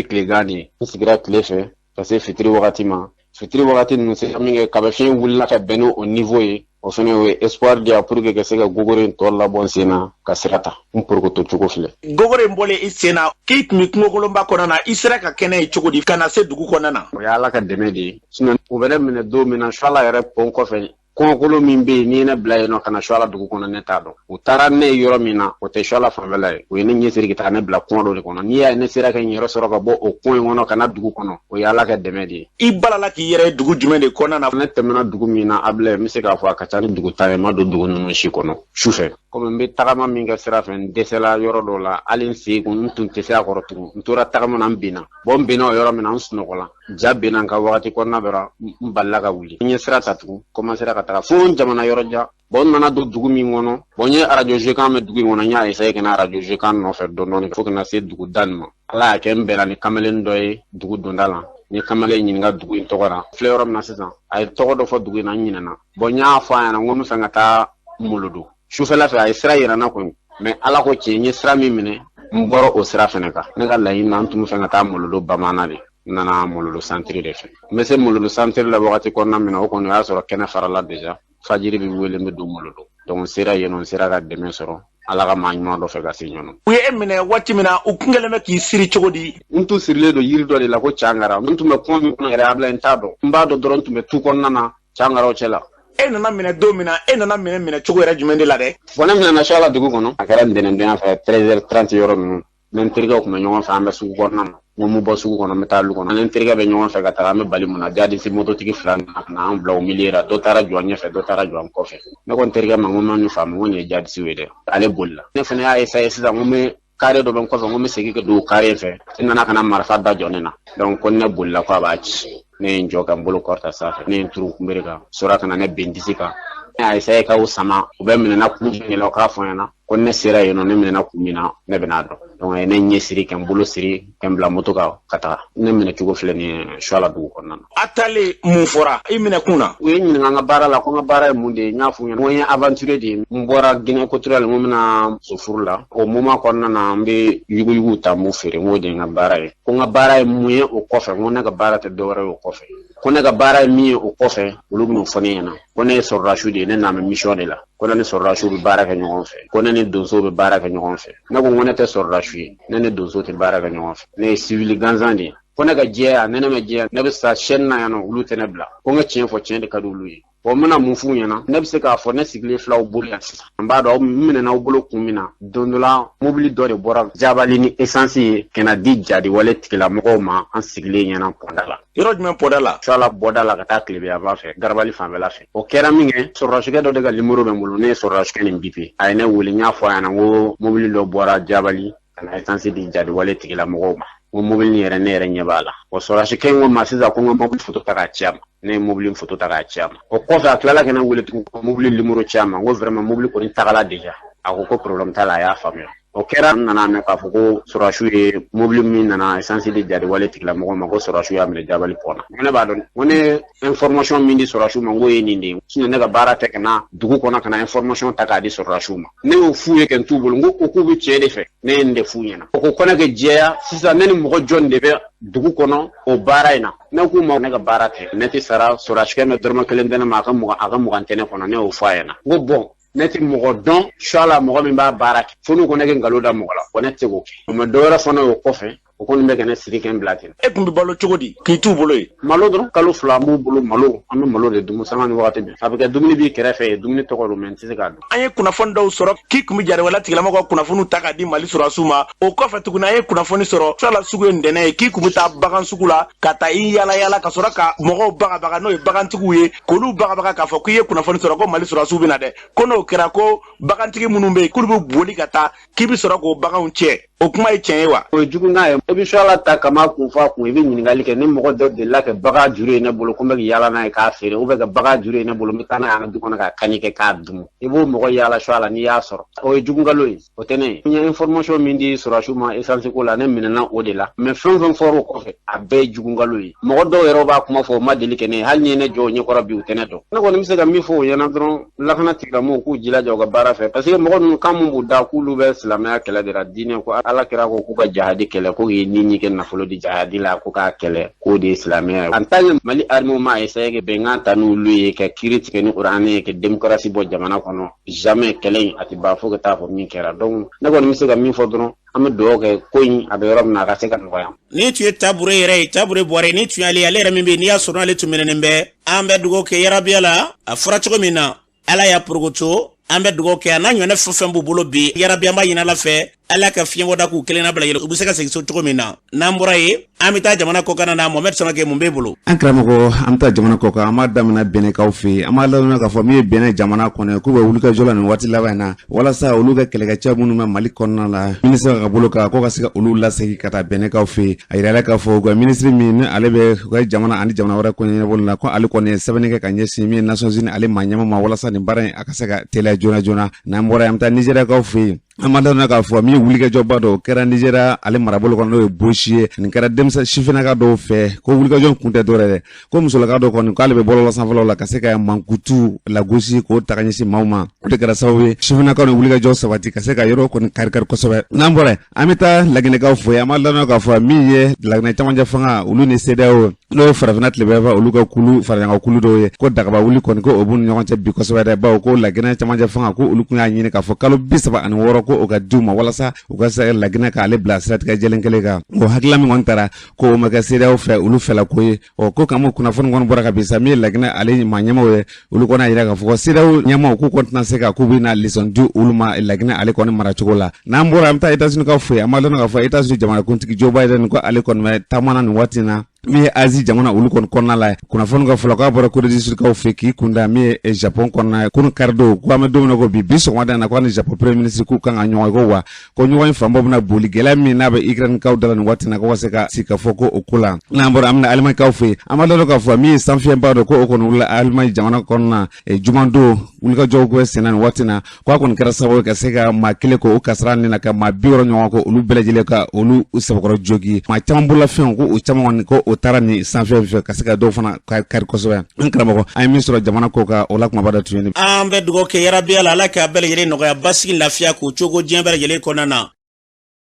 tilegan de ye. N sigira tile fɛ ka se fitiri wagati ma. Fitiri wagati ninnu sera min kɛ, kabɛ fiɲɛ wulila ka bɛn n'o niveau ye. O fana o ye espoir di yan pour que ka se ka gogoro in tɔ labɔ n sen na ka sira ta. N porokoto cogo filɛ. Gogoro in bɔlen i sen na, k'i tun bɛ kungokolonba kɔnɔna na, i sera ka kɛnɛ ye cogo di ka na se dugu kɔnɔna na? O ye Ala ka dɛmɛ de ye. Sinon u bɛ ne minɛ don min na, Suala yɛrɛ pont kɔfɛ, kɔngɔkolo min bɛ yen, n'i ye ne bila yen nɔ ka na Suala dugu kɔnɔ, ne t'a dɔn. U taara ne ye yɔrɔ min na, o tɛ Suala fanfɛla ye. U ye ne ɲɛsiri ka taa ne bila kɔngɔ dɔ de kɔnɔ. N'i y'a ye ne sera ka n yɛrɛ sɔrɔ ka bɔ o kɔn in kɔnɔ ka na dugu kɔnɔ, o ye Ala ka dɛmɛ de ye. I balala k'i yɛrɛ ye dugu jumɛn de kɔnɔna na? Ne tɛmɛna dugu min na, Abilɛ, n bɛ se k'a fɔ a ka ca ni dugu 10 ye. N ma don dugu ninnu si kɔnɔ su fɛ. Komi n bɛ tagama min kɛ sira fɛ, n dɛsɛla yɔrɔ dɔw la, hali n sen kun n tun tɛ se a kɔrɔ tugun. N tora tagama na, n binna. Bon, n binna o yɔrɔ min na, n sunɔgɔla. Ja binna n kan wagati kɔnɔna dɔ la, n balila ka wuli. N ye sira ta tugun, commencera ka taga fo n jamana yɔrɔ jan. Bon, n nana don dugu min kɔnɔ, bon, n ye arajo kan mɛn dugu in kɔnɔ, n y'a essayer ka na arajo kan nɔfɛ dɔɔni dɔɔni fo ka na se dugu da nin ma. Ala y'a kɛ n bɛnna ni kamalen dɔ ye dugu donda la. N ye kamalen ɲininka dugu in tɔgɔ la. Filɛ yɔrɔ min na sisan, a ye tɔgɔ dɔ fɔ dugu in na, n ɲinɛna. Bon, n y'a fɔ a ɲɛna n ko n bɛ fɛ ka taa Molodo. Sufɛla fɛ a ye sira yira n na kɔni, mais Ala ko tiɲɛ, n ye sira min minɛ, n bɔra o sira fɛnɛ kan. Ne ka laɲini na, n tun bɛ fɛ ka taa Molodo Bamanan de. N nana Molodo santiri de fɛ. N bɛ se Molodo santiri la wagati kɔnɔna min na, o kɔni o y'a sɔrɔ kɛnɛ farala déjà. Fajiri bɛ wele, n bɛ don Molodo. Donc n sera yen nɔ, n sera ka dɛmɛ sɔrɔ Ala ka maa ɲuman dɔ fɛ ka se ɲɔnɔ. U ye e minɛ waati min na, u kun kɛlen bɛ k'i siri cogo di? N tun sirilen don yiri dɔ de la ko cangara. N tun bɛ kɔn min kɔnɔ yɛrɛ, Abila, n t'a dɔn. N b'a dɔn dɔrɔn n tun bɛ tu kɔnɔna na cangaraw cɛ la. E nana minɛ don min na, e nana minɛ cogo yɛrɛ jumɛn de la dɛ? Bon, ne minɛna Suala dugu kɔnɔ. A kɛra ntɛnɛndonya fɛ 13h30 yɔrɔ ninnu. N ni n terikɛw tun bɛ ɲɔgɔn fɛ, an bɛ sugu kɔnɔna na. N ko n bɛ bɔ sugu kɔnɔ, n bɛ taa lu kɔnɔ. N ni n terikɛ bɛ ɲɔgɔn fɛ ka taga, an bɛ bali mun na. Jadisi mototigi 2 nana ka na an bila o milieu la. Dɔ taara jɔ an ɲɛfɛ, dɔ taara jɔ an kɔfɛ. Ne ko n terikɛ ma, n ko n ma nin faamu, n ko nin ye jadisiw ye dɛ. Ale bolila. Ne fana y'a essayer sisan, n ko n bɛ carré dɔ bɛ n kɔfɛ, n ko n bɛ segin ka don o carré in fɛ. N nana ka na marifa da jɔ ne na. Donc ko ne bolila ko a b'a ci. Ne ye n jɔ ka n bolo kɔrɔta sanfɛ. Ne ye n turu kunbere kan. Sɔrɔ ka na ne bin disi kan. Ne y'a essayer ka o sama. U bɛ minɛna kun jumɛn la, o k'a fɔ n ɲɛna. Ko ne sera yen nɔ, ne minɛna kun min na, ne bɛn'a dɔn. Donc a ye ne ɲɛ siri, ka n bolo siri, ka n bila moto kan ka taga. Ne minɛ cogo filɛ nin ye Suala dugu kɔnɔna na. A taalen mun fɔra i minɛ kun na? U ye n ɲininka n ka baara la, ko n ka baara ye mun de ye. N y'a f'u ɲɛna ko n ye aventurier de ye. N bɔra Guinée équatoriale, n ko n bɛna muso furu la. O moment kɔnɔna na, n bɛ yuguyugu ta, n b'u feere. N k'o de ye n ka baara ye. Ko n ka baara ye mun ye o kɔfɛ? N ko ne ka baara tɛ dɔwɛrɛ ye o kɔfɛ. Ko ne ka baara ye min ye o kɔfɛ, olu bɛn'o fɔ ne ɲɛna. Ko ne ye sɔrɔdasiw de ye, ne n'an bɛ mission de la. Ko ne ni sɔrɔdasiw bɛ baara kɛ ɲɔgɔn fɛ. Ko ne ni donsow bɛ baara kɛ ɲɔgɔn fɛ. Ne ko n ko ne tɛ sɔrɔdasiw ye, ne ni donsow tɛ baara kɛ ɲɔgɔn fɛ. Ne ye civil gansan de ye. Ko ne ka jɛya, ne ma jɛya, ne bɛ sa chaîne na yan nɔ, olu tɛ ne bila. Ko n ka tiɲɛ fɔ, tiɲɛ de ka di olu ye. Bon, n bɛna mun f'u ɲɛna? Ne bɛ se k'a fɔ ne sigilen filɛ aw bolo yan sisan. N b'a dɔn aw minɛna aw bolo kun min na. Don dɔ la, mobili dɔ de bɔra Jabali ni essence ye ka na di jadiwale tigilamɔgɔw ma, an sigilen ɲɛna pɔnda la. Yɔrɔ jumɛn pɔnda la? Suala bɔda la ka taa tilebiyanfan fɛ, Garabali fanfɛla fɛ. O kɛra min kɛ, sɔrɔdasikɛ dɔ de ka numéro bɛ n bolo, ne ye sɔrɔdasikɛ nin bipe. A ye ne wele, n y'a fɔ a ɲɛna n ko mobili dɔ bɔra Jabali ka na essence di jadiwale tigilamɔgɔw ma. N ko mobili nin yɛrɛ, ne yɛrɛ ɲɛ b'a la. O sɔrɔdasikɛ in ko n ma sisan ko n ka mobili photo ta k'a ci a ma. Ne ye mobili photo ta k'a ci a ma. O kɔfɛ a tilala ka ne wele tugun ko mobili numéro ci a ma. N ko vraiment mobili kɔni tagala déjà. A ko ko problème t'a la, a y'a faamuya. O kɛra, n nana mɛn k'a fɔ ko sɔrɔdasiw ye mobili min nana essence di jadiwale tigilamɔgɔw ma, ko sɔrɔdasiw y'a minɛ Jabali pɔn na. N ko ne b'a dɔn, n ko ne ye information min di sɔrɔdasiw ma, n k'o ye nin de ye. Sinon ne ka baara tɛ ka na dugu kɔnɔ ka na information ta k'a di sɔrɔdasiw ma. Ne y'o f'u ye ka n t'u bolo, n ko o k'u bɛ tiɲɛ de fɛ. Ne ye nin de f'u ɲɛna. O ko ko ne ka jɛya sisan, ne ni mɔgɔ jɔn de bɛ dugu kɔnɔ o baara in na? Ne k'u ma ne ka baara tɛ, ne tɛ sara sɔrɔdasikɛ bɛ dɔrɔmɛ kelen tɛ ne ma, a ka 20 tɛ ne kɔnɔ. Ne y'o fɔ a ɲɛna. N ko bon, Ne tɛ mɔgɔ dɔn Suala mɔgɔ min b'a baara kɛ fo n'u ko ne kɛ nkalon da mɔgɔ la ko ne tɛ se k'o kɛ. O ma dɔwɛrɛ fɔ ne o kɔfɛ, o kɔni bɛ ka ne siri kɛ n bila ten. E tun bɛ balo cogo di k'i t'u bolo yen? Malo dɔrɔn, kalo 2 an b'u bolo malo, an bɛ malo de dun sanga ni wagati bɛɛ. A bɛ kɛ dumuni b'i kɛrɛfɛ yen, dumuni tɔgɔ don, mais n tɛ se k'a dun. An ye kunnafoni dɔw sɔrɔ k'i tun bɛ jatigɛwale tigilamɔgɔw ka kunnafoniw ta k'a di Mali sɔrɔdasiw ma. O kɔfɛ tuguni, an ye kunnafoni sɔrɔ Suala sugu ye ntɛnɛn ye k'i tun bɛ taa bagan sugu la ka taa i yala yala ka sɔrɔ ka mɔgɔw bagabaga, n'o ye bagantigiw ye, k'olu bagabaga k'a fɔ k'i ye kunnafoni sɔrɔ ko Mali sɔrɔdasiw bɛ na dɛ, ko n'o kɛra ko bagantigi minnu bɛ yen k'olu bɛ boli ka taa k'i bɛ sɔrɔ k'o baganw cɛ. O kuma ye tiɲɛ ye wa? O ye jugu n'a ye. I bɛ Suala ta kama kun fɔ a kun, i bɛ ɲininkali kɛ ni mɔgɔ dɔ delila ka bagan juru ye ne bolo ko n bɛ ka yaala n'a ye k'a feere, ou bien ka bagan juru ye ne bolo n bɛ taa n'a ye an ka du kɔnɔ k'a kani kɛ k'a dun. I b'o mɔgɔ yaala Suala n'i y'a sɔrɔ. O ye jugu nkalon ye, o tɛ ne ye. N ye information min di sɔrɔdasiw ma essence ko la, ne minɛna o de la. Mais fɛn o fɛn fɔra o kɔfɛ, a bɛɛ ye jugu nkalon ye. Mɔgɔ dɔw yɛrɛ b'a kuma fɔ, o ma deli kɛ ne ye. Hali ni ye ne jɔ o ɲɛkɔrɔ bi, u tɛ ne dɔn. Ne kɔni bɛ se ka min fɔ o ɲɛna dɔrɔn, lakana tigilamɔgɔw k'u jilaja u ka baara fɛ, parce que mɔgɔ ninnu kan mun b'u da k'olu bɛ silamɛya kɛlɛ de la, diinɛ ko Ala kira ko k'u ka jahadi kɛlɛ, ko k'i ni kɛ nafolo di jahadi la, ko k'a kɛlɛ, k'o de ye silamɛya ye. En tant que Mali armée ma essayer ka bɛnkan ta n'olu ye, ka kiiri tigɛ ni kuranɛ ye, ka démocratie bɔ jamana kɔnɔ, jamais kɛlɛ in a tɛ ban fo ka taa fɔ min kɛra. Donc ne kɔni bɛ se ka min fɔ dɔrɔn, an bɛ dugawu kɛ ko in a bɛ yɔrɔ min na, a ka se ka nɔgɔya. Ni tun ye Tabure yɛrɛ ye, Tabure Bɔre, ni tun y'ale, ale yɛrɛ min bɛ yen, n'i y'a sɔrɔ n'ale tun minɛnen bɛ, an bɛ dugawu kɛ yarabiya la. A fɔra cogo min na, Ala y'a porokoto. An bɛ dugawu kɛ a n'a ɲɔgɔnna fɛn fɛn b'u bolo bi, yarabi an b'a ɲini Ala fɛ, Ala ka fiɲɛbɔda k'u kelenna bila yɛlɛ, u bɛ se ka segin so cogo min na. N'an bɔra yen, an bɛ taa jamana kɔkan na. Mohamɛd Samake, mun b'e bolo? An karamɔgɔ, an bɛ taa jamana kɔkan. An b'a daminɛ Bɛnɛkaw fɛ yen. An b'a ladɔnniya k'a fɔ min ye Bɛnɛ jamana kɔnɔ, k'u bɛ wulikajɔ la nin waati laban in na walasa olu ka kɛlɛkɛcɛ minnu bɛ Mali kɔnɔna la, minisiri ka bolo kan, ko ka se ka olu lasegin ka taa Bɛnɛkaw fɛ yen. A yirala k'a fɔ u ka minisiri min ni ale bɛ u ka jamana ani jamana wɛrɛ ko ɲɛnabɔli la, ko ale kɔni ye sɛbɛnni kɛ ka ɲɛsin min ye Nations Unies ale maa ɲɛmaa ma, walasa nin baara in a ka se ka teliya joona joona. N'an bɔra yen, an bɛ taa Nizeriyakaw fɛ yen. An b'a ladɔnniya k'a fɔ min ye wulikajɔba dɔ o kɛra Nizeriya ale marabolo kɔnɔ, n'o ye Bosi ye. Nin kɛra denmisɛn sifinnaka dɔw fɛ, ko wulikajɔ kun tɛ dɔwɛrɛ dɛ, ko musolaka dɔ kɔni k'ale bɛ bɔlɔlɔ sanfɛlaw la ka se ka mankutu lagosi k'o ta ka ɲɛsin maaw ma. O de kɛra sababu ye sifinnakaw ni wulikajɔ sabati ka se ka yɔrɔ kɔni kari-kari kosɛbɛ. N'an bɔra yen, an bɛ taa Laginɛkaw fɛ yen. An b'a ladɔnniya k'a fɔ min ye Laginɛ camancɛ fanga, olu ni CEDEAO, n'o ye farafinna tilebinyanfan olu ka kulu faraɲɔgɔn kulu dɔw ye, ko dagaba wuli kɔni ko o b'u ni ɲɔgɔn cɛ bi kosɛbɛ dɛ, bawo ko Laginɛ camancɛ fanga ko olu kun y'a ɲini k'a fɔ kalo 36 ko o ka di u ma walasa u ka se Laginɛ k'ale bila siratigɛ jɛlen kelen kan. O hakilila min kɔni taara ko o ma kɛ CEDEAO fɛ olu fɛla ko ye. Ɔ ko kama kunnafoni kɔni bɔra ka bin sa, min ye Laginɛ ale maa ɲɛmaaw ye, olu kɔni y'a jira k'a fɔ ko CEDEAO ɲɛmaaw k'u kɔni tɛna se ka k'u bɛna leçon di olu ma Laginɛ ale kɔni maracogo la. N'an bɔra, an bɛ taa États-Unis ka fɛ yen. An b'a dɔn k'a fɔ États-Unis jamanakuntigi Joe Biden ko ale kɔni bɛ taama na nin waati in na min ye Asie jamana olu kɔni kɔnɔna la. Kunnafoni ka fɔlɔ k'a bɔra Corée du Sud kaw fɛ k'i kunda min ye Japon kɔnɔna ye kunun karidon, ko an bɛ don min na ko bi, bi sɔgɔmada in na, ko ani Japon premier ministre k'u kan ka ɲɔgɔn ye, ko wa ko ɲɔgɔn ye fanbaw bɛna boli gɛlɛya min n'a bɛ Ukraine kaw da la nin waati in na, ko ka se ka sigi ka fɔ ko o ko la. N'an bɔra, an bɛna Allemagne kaw fɛ yen. An b'a dɔn k'a fɔ min ye sanfiyɛnba dɔ ko o kɔni wulila Allemagne jamana kɔnɔna jumandon, wulikajɔw bɛ senna nin waati in na, ko a kɔni kɛra sababu ye ka se ka maa kelen ko o kasara nin na, ka maa 60 ɲɔgɔn ko olu bɛɛ lajɛlen ka olu sɛbɛkɔrɔ jogi. Maa caman bololafɛnw ko o caman kɔni ko o taara nin sanfɛ fɛ ka se ka dɔw fana kari kosɛbɛ. An karamɔgɔ, an ye min sɔrɔ jamana ko kan, o la kumaba dɔ tun ye nin. An bɛ dugawu kɛ yarabi Ala, Ala k'a bɛɛ lajɛlen nɔgɔya, basigi, lafiya k'o cogo diɲɛ bɛɛ lajɛlen kɔnɔna na.